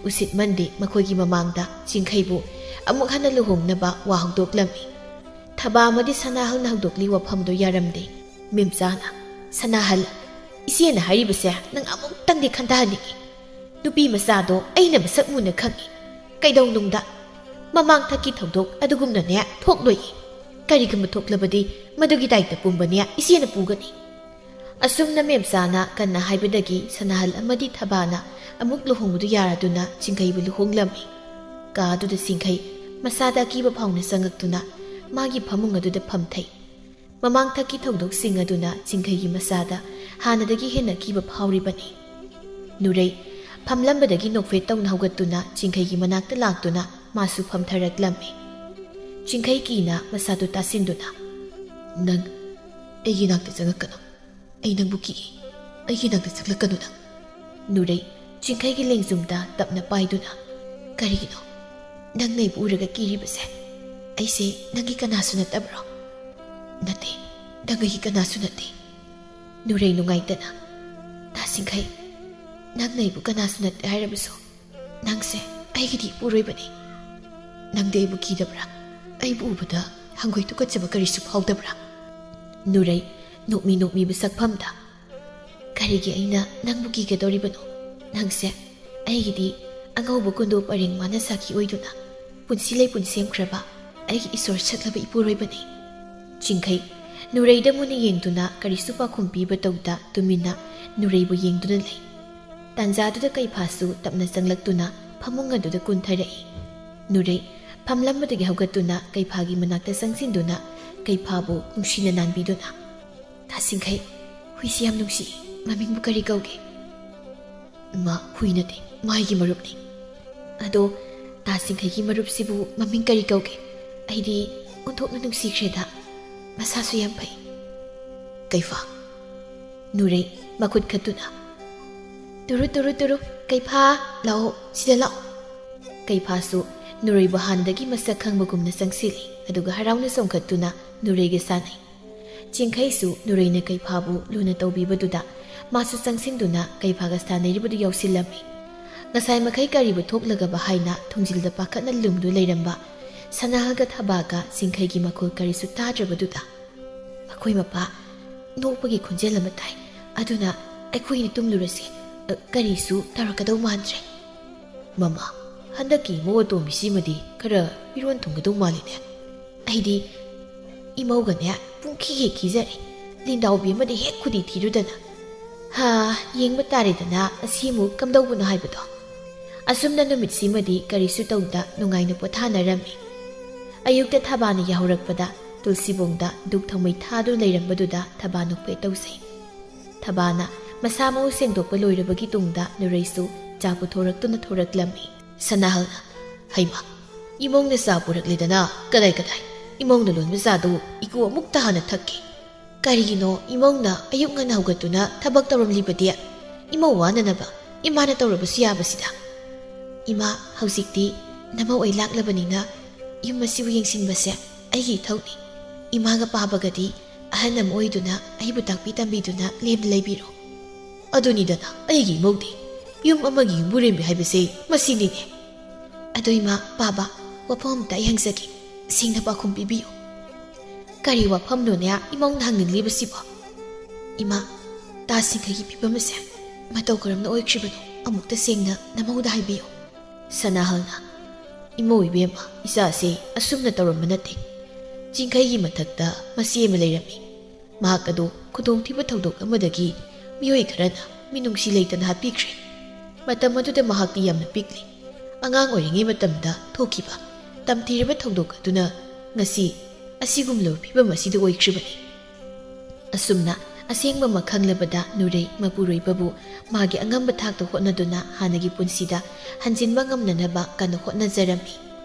ꯎꯁꯤꯠꯃꯟꯗꯤ ꯃꯈꯣꯏꯒꯤ ꯃꯃꯥꯡꯗ ꯆꯤꯡꯈꯩꯕꯨ ꯑꯃꯨꯛ ꯍꯟꯅ ꯂꯨꯍꯣꯡꯅꯕ ꯋꯥ ꯍꯧꯗꯣꯛꯂꯝꯃꯤ꯫ ꯊꯕꯥ ꯑꯃꯗꯤ ꯁꯅꯥꯍꯜꯅ ꯍꯧꯗꯣꯛꯂꯤ ꯋꯥꯐꯝꯗꯣ ꯌꯥꯔꯝꯗꯦ꯫ ꯃꯦꯝꯆꯥꯅ, "ꯁꯅꯥꯍꯜ, ꯏꯆꯦꯅ ꯍꯥꯏꯔꯤꯕꯁꯦ ꯅꯪ ꯑꯃꯨꯛꯇꯪꯗꯤ ꯈꯟꯊꯍꯟꯅꯤꯡꯉꯤ꯫ ꯅꯨꯄꯤ ꯃꯆꯥꯗꯣ ꯑꯩꯅ ꯃꯁꯛ ꯃꯨꯟꯅ ꯈꯪꯉꯤ꯫ ꯀꯩꯗꯧꯅꯨꯡꯗ ꯃꯃꯥꯡ ꯊꯛꯀꯤ ꯊꯧꯗꯣꯛ ꯑꯗꯨꯒꯨꯝꯅꯅꯦ ꯊꯣꯛꯂꯣꯏꯌꯦ꯫ ꯀꯔꯤꯒꯨꯝꯕ ꯊꯣꯛꯂꯕꯗꯤ ꯃꯗꯨꯒꯤ ꯗꯥꯏꯇ ꯄꯨꯝꯕꯅꯦ ꯏꯆꯦꯅ ꯄꯨꯒꯅꯤ꯫" ꯑꯁꯨꯝꯅ ꯃꯦꯝꯆꯥꯅ ꯀꯟꯅ ꯍꯥꯏꯕꯗꯒꯤ ꯁꯅꯥꯍꯜ ꯑꯃꯗꯤ ꯊꯕꯥꯅ ꯑꯃꯨꯛ ꯂꯨꯍꯣꯡꯕꯗꯨ ꯌꯥꯔꯗꯨꯅ ꯆꯤꯡꯈꯩꯕꯨ ꯂꯨꯍꯣꯡꯂꯝꯃꯤ꯫ ꯀꯥ ꯑꯗꯨꯗ ꯆꯤꯡꯈꯩ ꯃꯁꯥꯗ ꯑꯀꯤꯕ ꯐꯥꯎꯅ ꯆꯪꯉꯛꯇꯨꯅ ꯃꯥꯒꯤ ꯐꯃꯨꯡ ꯑꯗꯨꯗ ꯐꯝꯊꯩ꯫ ꯃꯃꯥꯡ ꯊꯛꯀꯤ ꯊꯧꯗꯣꯛꯁꯤꯡ ꯑꯗꯨꯅ ꯆꯤꯡꯈꯩꯒꯤ ꯃꯁꯥꯗ ꯍꯥꯟꯅꯗꯒꯤ ꯍꯦꯟꯅ ꯀꯤꯕ ꯐꯥꯎꯔꯤꯕꯅꯤ꯫ ꯅꯨꯔꯩ ꯐꯝꯂꯝꯕꯗꯒꯤ ꯅꯣꯛꯐꯦꯠ ꯇꯧꯅ ꯍꯧꯒꯠꯇꯨꯅ ꯆꯤꯡꯈꯩꯒꯤ ꯃꯅꯥꯛꯇ ꯂꯥꯛꯇꯨꯅ ꯃꯥꯁꯨ ꯐꯝꯊꯔꯛꯂꯝꯃꯤ꯫ ꯆꯤꯡꯈꯩ ꯀꯤꯅ ꯃꯁꯥꯗꯨ ꯇꯥꯁꯤꯟꯗꯨꯅ, "ꯅꯪ ꯑꯩꯒꯤ ꯅꯥꯛꯇ ꯆꯪꯉꯛꯀꯅꯨ꯫ ꯑꯩ ꯅꯪꯕꯨ ꯀꯤꯏ꯫ ꯑꯩꯒꯤ ꯅꯥꯛꯇ ꯆꯪꯂꯛꯀꯅꯨ ꯅꯪ꯫" ꯅꯨꯔꯩ ꯆꯤꯡꯈꯩꯒꯤ ꯂꯦꯡꯖꯨꯝꯗ ꯇꯞꯅ ꯄꯥꯏꯗꯨꯅ, "ꯀꯔꯤꯒꯤꯅꯣ ꯅꯪꯅ ꯑꯩꯕꯨ ꯎꯔꯒ ꯀꯤꯔꯤꯕꯁꯦ? ꯑꯩꯁꯦ ꯅꯪꯒꯤ ꯀꯅꯥꯁꯨ ꯅꯠꯇꯕ꯭ꯔꯣ?" "ꯅꯠꯇꯦ, ꯅꯪ ꯑꯩꯒꯤ ꯀꯅꯥꯁꯨ ꯅꯠꯇꯦ꯫" ꯅꯨꯔꯩ ꯅꯨꯡꯉꯥꯏꯇꯅ, "ꯇꯥ ꯈꯩ, ꯅꯪꯅ ꯑꯩꯕꯨ ꯀꯅꯥꯁꯨ ꯅꯠꯇꯦ ꯍꯥꯏꯔꯕꯁꯨ, ꯅꯪꯁꯦ ꯑꯩꯒꯤꯗꯤ ꯏꯄꯨꯔꯣꯏꯕꯅꯤ꯫ ꯅꯪꯗꯤ ꯑꯩꯕꯨ ꯀꯤꯗꯕ꯭ꯔꯥ? ꯑꯩꯕꯨ ꯎꯕꯗ ꯍꯪꯒꯣꯏ ꯇꯨꯀꯠꯆꯕ ꯀꯔꯤꯁꯨ ꯐꯥꯎꯗꯕ꯭ꯔꯥ? ꯅꯨꯔꯩ ꯅꯣꯛꯃꯤ ꯅꯣꯛꯃꯤꯕ ꯁꯛꯐꯝꯗ, "ꯀꯔꯤꯒꯤ ꯑꯩꯅ ꯅꯪꯕꯨ ꯀꯤꯒꯗꯧꯔꯤꯕꯅꯣ? ꯅꯪꯁꯦ ꯑꯩꯒꯤꯗꯤ ꯑꯉꯧꯕ ꯀꯨꯟꯗꯣ ꯄꯔꯦꯡ ꯃꯥꯅ ꯁꯥꯈꯤ ꯑꯣꯏꯗꯨꯅ ꯄꯨꯟꯁꯤ ꯂꯩꯄꯨꯟ ꯁꯦꯝꯈ꯭ꯔꯕ ꯑꯩꯒꯤ ꯏꯁꯣꯔ ꯁꯛꯂꯕ ꯏꯄꯨꯔꯣꯏꯕꯅꯤ꯫" ꯆꯤꯡꯈꯩ ꯅꯨꯔꯩꯗ ꯃꯨꯟꯅ ꯌꯦꯡꯗꯨꯅ ꯀꯔꯤꯁꯨ ꯄꯥꯎꯈꯨꯝ ꯄꯤꯕ ꯇꯧꯗ ꯇꯨꯃꯤꯟꯅ ꯅꯨꯔꯩꯕꯨ ꯌꯦꯡꯗꯨꯅ ꯂꯩ꯫ ꯇꯥꯟꯖꯥꯗꯨꯗ ꯀꯩꯐꯥꯁꯨ ꯇꯞꯅ ꯆꯪꯂꯛꯇꯨꯅ ꯐꯃꯨꯡ ꯑꯗꯨꯗ ꯀꯨꯟꯊꯔꯛꯏ꯫ ꯅꯨꯔꯩ ꯐꯝꯂꯝꯕꯗꯒꯤ ꯍꯧꯒꯠꯇꯨꯅ ꯀꯩꯐꯥꯒꯤ ꯃꯅꯥꯛꯇ ꯆꯪꯁꯤꯟꯗꯨꯅ ꯀꯩꯐꯥꯕꯨ ꯅꯨꯡꯁꯤꯅ ꯅꯥꯟꯕꯤꯗꯨꯅ, "ꯇꯥꯁꯤꯡꯈꯩ, ꯍꯨꯏꯁꯤ ꯌꯥꯝ ꯅꯨꯡꯁꯤ꯫ ꯃꯃꯤꯡꯕꯨ ꯀꯔꯤ ꯀꯧꯒꯦ?" "ꯃꯥ ꯍꯨꯏ ꯅꯠꯇꯦ, ꯃꯥꯏꯒꯤ ꯃꯔꯨꯞꯅꯤ꯫" "ꯑꯗꯣ ꯇꯥꯁꯤꯡꯈꯩꯒꯤ ꯃꯔꯨꯞꯁꯤꯕꯨ ꯃꯃꯤꯡ ꯀꯔꯤ ꯀꯧꯒꯦ? ꯑꯩꯗꯤ ꯑꯣꯟꯊꯣꯛꯅ ꯅꯨꯡꯁꯤꯈ꯭ꯔꯦꯗ꯫ ꯃꯁꯥꯁꯨ ꯌꯥꯝ ꯐꯩ꯫" "ꯀꯩꯐꯥ꯫" ꯅꯨꯔꯩ ꯃꯈꯨꯠ ꯈꯠꯇꯨꯅ, "ꯇꯨꯔꯨ, ꯇꯨꯔꯨ, ꯇꯨꯔꯨ, ꯀꯩꯐꯥ, ꯂꯥꯛꯑꯣ, ꯁꯤꯗ ꯂꯥꯛꯑꯣ꯫" ꯀꯩꯐꯥꯁꯨ ꯅꯨꯔꯩꯕꯨ ꯍꯥꯟꯅꯗꯒꯤ ꯃꯁꯛ ꯈꯪꯕꯒꯨꯝꯅ ꯆꯪꯁꯤꯜꯂꯤ, ꯑꯗꯨꯒ ꯍꯔꯥꯎꯅ ꯆꯣꯡꯈꯠꯇꯨꯅ ꯅꯨꯔꯩꯒ ꯁꯥꯟꯅꯩ꯫ ꯆꯤꯡꯈꯩꯁꯨ ꯅꯨꯔꯩꯅ ꯀꯩꯐꯥꯕꯨ ꯂꯨꯅ ꯇꯧꯕꯤꯕꯗꯨꯗ ꯃꯥꯁꯨ ꯆꯪꯁꯤꯟꯗꯨꯅ ꯀꯩꯐꯥꯒ ꯁꯥꯟꯅꯔꯤꯕꯗꯨ ꯌꯥꯎꯁꯤꯜꯂꯝꯃꯤ꯫ ꯉꯁꯥꯏ ꯃꯈꯩ ꯀꯔꯤꯕꯨ ꯊꯣꯛꯂꯒꯕ ꯍꯥꯏꯅ ꯊꯣꯡꯖꯤꯜꯗ ꯄꯥꯈꯠꯅ ꯂꯨꯝꯗꯨ ꯂꯩꯔꯝꯕ ꯁꯅꯥꯍꯜꯒ ꯊꯕꯥꯒ ꯆꯤꯡꯈꯩꯒꯤ ꯃꯈꯣꯜ ꯀꯔꯤꯁꯨ ꯇꯥꯗ꯭ꯔꯕꯗꯨꯗ, "ꯃꯈꯣꯏ ꯃꯄꯥ ꯅꯣꯛꯄꯒꯤ ꯈꯣꯟꯖꯦꯜ ꯑꯃ ꯇꯥꯏ, ꯑꯗꯨꯅ ꯑꯩꯈꯣꯏꯅ ꯇꯨꯝꯂꯨꯔꯁꯤ꯫ ꯑ, ꯀꯔꯤꯁꯨ ꯇꯧꯔꯛꯀꯗꯧ ꯃꯥꯟꯗ꯭ꯔꯦ꯫" "ꯃꯃꯥ, ꯍꯟꯗꯛꯀꯤ ꯏꯃꯧ ꯑꯇꯣꯝꯕꯤꯁꯤꯃꯗꯤ ꯈꯔ ꯃꯤꯔꯣꯟ ꯊꯨꯡꯒꯗꯧ ꯃꯥꯜꯂꯤꯅꯦ꯫" "ꯑꯩꯗꯤ ꯏꯃꯧꯒꯅꯦ ꯄꯨꯡꯈꯤ ꯍꯦꯛ ꯈꯤꯖꯔꯦ꯫ ꯂꯤꯟꯗꯥꯎꯕꯤ ꯑꯃꯗꯤ ꯍꯦꯛ ꯈꯨꯗꯤ ꯊꯤꯔꯨꯗꯅ꯫ ꯍꯥ, ꯌꯦꯡꯕ ꯇꯥꯔꯦꯗꯅ ꯑꯁꯤ ꯑꯃꯨꯛ ꯀꯝꯗꯧꯕꯅꯣ ꯍꯥꯏꯕꯗꯣ꯫" ꯑꯁꯨꯝꯅ ꯅꯨꯃꯤꯠꯁꯤꯃꯗꯤ ꯀꯔꯤꯁꯨ ꯇꯧꯗ ꯅꯨꯡꯉꯥꯏꯅ ꯄꯣꯊꯥꯅꯔꯝꯃꯤ꯫ ꯑꯌꯨꯛꯇ ꯊꯕꯥꯅ ꯌꯥꯍꯧꯔꯛꯄꯗ ꯇꯨꯜꯁꯤꯕꯣꯡꯗ ꯙꯨꯛ ꯊꯥꯎꯃꯩ ꯊꯥꯗꯨꯅ ꯂꯩꯔꯝꯕꯗꯨꯗ ꯊꯕꯥ ꯅꯣꯛꯐꯦꯠ ꯇꯧꯖꯩ꯫ ꯊꯕꯥꯅ ꯃꯁꯥ ꯃꯎ ꯁꯦꯡꯗꯣꯛꯄ ꯂꯣꯏꯔꯕꯒꯤ ꯇꯨꯡꯗ ꯅꯨꯔꯩꯁꯨ ꯆꯥ ꯄꯨꯊꯣꯔꯛꯇꯨꯅ ꯊꯣꯔꯛꯂꯝꯃꯤ꯫ ꯁꯅꯥꯍꯜꯅ, "ꯍꯩꯃꯥ, ꯏꯃꯧꯅ ꯆꯥ ꯄꯨꯔꯛꯂꯦꯗꯅ, ꯀꯗꯥꯏ ꯀꯗꯥꯏ? ꯏꯃꯧꯅ ꯂꯣꯟꯕ ꯆꯥꯗꯨ ꯏꯀꯨ ꯑꯃꯨꯛꯇ ꯍꯥꯟꯅ ꯊꯛꯀꯦ꯫" "ꯀꯔꯤꯒꯤꯅꯣ ꯏꯃꯧꯅ ꯑꯌꯨꯛ ꯉꯟꯅ ꯍꯧꯒꯠꯇꯨꯅ ꯊꯕꯛ ꯇꯧꯔꯝꯂꯤꯕꯗꯤ? ꯏꯃꯧ ꯋꯥꯅꯅꯕ ꯏꯃꯥꯅ ꯇꯧꯔꯕꯁꯨ ꯌꯥꯕꯁꯤꯗ꯫" "ꯏꯃꯥ, ꯍꯧꯖꯤꯛꯇꯤ ꯅꯃꯧ ꯑꯩ ꯂꯥꯛꯂꯕꯅꯤꯅ ꯌꯨꯝ ꯑꯁꯤꯕꯨ ꯌꯦꯡꯁꯤꯟꯕꯁꯦ ꯑꯩꯒꯤ ꯏꯊꯧꯅꯤ꯫ ꯏꯃꯥꯒ ꯄꯥꯕꯒꯗꯤ ꯑꯍꯜ ꯑꯃ ꯑꯣꯏꯗꯨꯅ ꯑꯩꯕꯨ ꯇꯥꯛꯄꯤ ꯇꯝꯕꯤꯗꯨꯅ ꯂꯦꯝꯅ ꯂꯩꯕꯤꯔꯣ꯫" ꯑꯗꯨꯅꯤꯗꯅ ꯑꯩꯒꯤ ꯏꯃꯧꯗꯤ꯫ ꯌꯨꯝ ꯑꯃꯒꯤ ꯌꯨꯝꯕꯨꯔꯦꯝꯕꯤ ꯍꯥꯏꯕꯁꯦ ꯃꯁꯤꯅꯤꯅꯦ꯫ ꯑꯗꯣ ꯏꯃꯥ, ꯄꯥꯕ, ꯋꯥꯐꯝ ꯑꯝꯇ ꯑꯩ ꯍꯪꯖꯒꯦ꯫ ꯁꯦꯡꯅ ꯄꯥꯎꯈꯨꯝ ꯄꯤꯕꯤꯌꯨ꯫ ꯀꯔꯤ ꯋꯥꯐꯝꯅꯣꯅꯦ ꯏꯃꯧꯅ ꯍꯪꯅꯤꯡꯂꯤꯕꯁꯤꯕꯣ? ꯏꯃꯥ, ꯇꯥ ꯁꯤꯡꯈꯩꯒꯤ ꯐꯤꯕꯝ ꯑꯁꯦ ꯃꯇꯧ ꯀꯔꯝꯅ ꯑꯣꯏꯈ꯭ꯔꯤꯕꯅꯣ? ꯑꯃꯨꯛꯇ ꯁꯦꯡꯅ ꯅꯃꯧꯗ ꯍꯥꯏꯕꯤꯌꯨ꯫ ꯁꯅꯥꯍꯜꯅ, ꯏꯃꯧ ꯏꯕꯦꯝꯃ, ꯏꯆꯥꯁꯦ ꯑꯁꯨꯝꯅ ꯇꯧꯔꯝꯕ ꯅꯠꯇꯦ꯫ ꯆꯤꯡꯈꯩꯒꯤ ꯃꯊꯛꯇ ꯃꯆꯦ ꯑꯃ ꯂꯩꯔꯝꯃꯤ꯫ ꯃꯍꯥꯛ ꯑꯗꯨ ꯈꯨꯗꯣꯡꯊꯤꯕ ꯊꯧꯗꯣꯛ ꯑꯃꯗꯒꯤ ꯃꯤꯑꯣꯏ ꯈꯔꯅ ꯃꯤꯅꯨꯡꯁꯤ ꯂꯩꯇꯅ ꯍꯥꯠꯄꯤꯈ꯭ꯔꯦ꯫ ꯃꯇꯝ ꯑꯗꯨꯗ ꯃꯍꯥꯛꯇꯤ ꯌꯥꯝꯅ ꯄꯤꯛꯂꯤ꯫ ꯑꯉꯥꯡ ꯑꯣꯏꯔꯤꯉꯩ ꯃꯇꯝꯗ ꯊꯣꯛꯈꯤꯕ ꯇꯝꯊꯤꯔꯕ ꯊꯧꯗꯣꯛ ꯑꯗꯨꯅ ꯉꯁꯤ ꯑꯁꯤꯒꯨꯝꯂꯕ ꯐꯤꯕꯝ ꯑꯁꯤꯗ ꯑꯣꯏꯈ꯭ꯔꯤꯕꯅꯤ꯫ ꯑꯁꯨꯝꯅ ꯑꯁꯦꯡꯕ ꯑꯃ ꯈꯪꯂꯕꯗ ꯅꯨꯔꯩ ꯃꯄꯨꯔꯣꯏꯕꯕꯨ ꯃꯥꯒꯤ ꯑꯉꯝꯕ ꯊꯥꯛꯇ ꯍꯣꯠꯅꯗꯨꯅ ꯍꯥꯟꯅꯒꯤ ꯄꯨꯟꯁꯤꯗ ꯍꯟꯖꯤꯟꯕ ꯉꯝꯅꯅꯕ ꯀꯟꯅ ꯍꯣꯠꯅꯖꯔꯝꯃꯤ꯫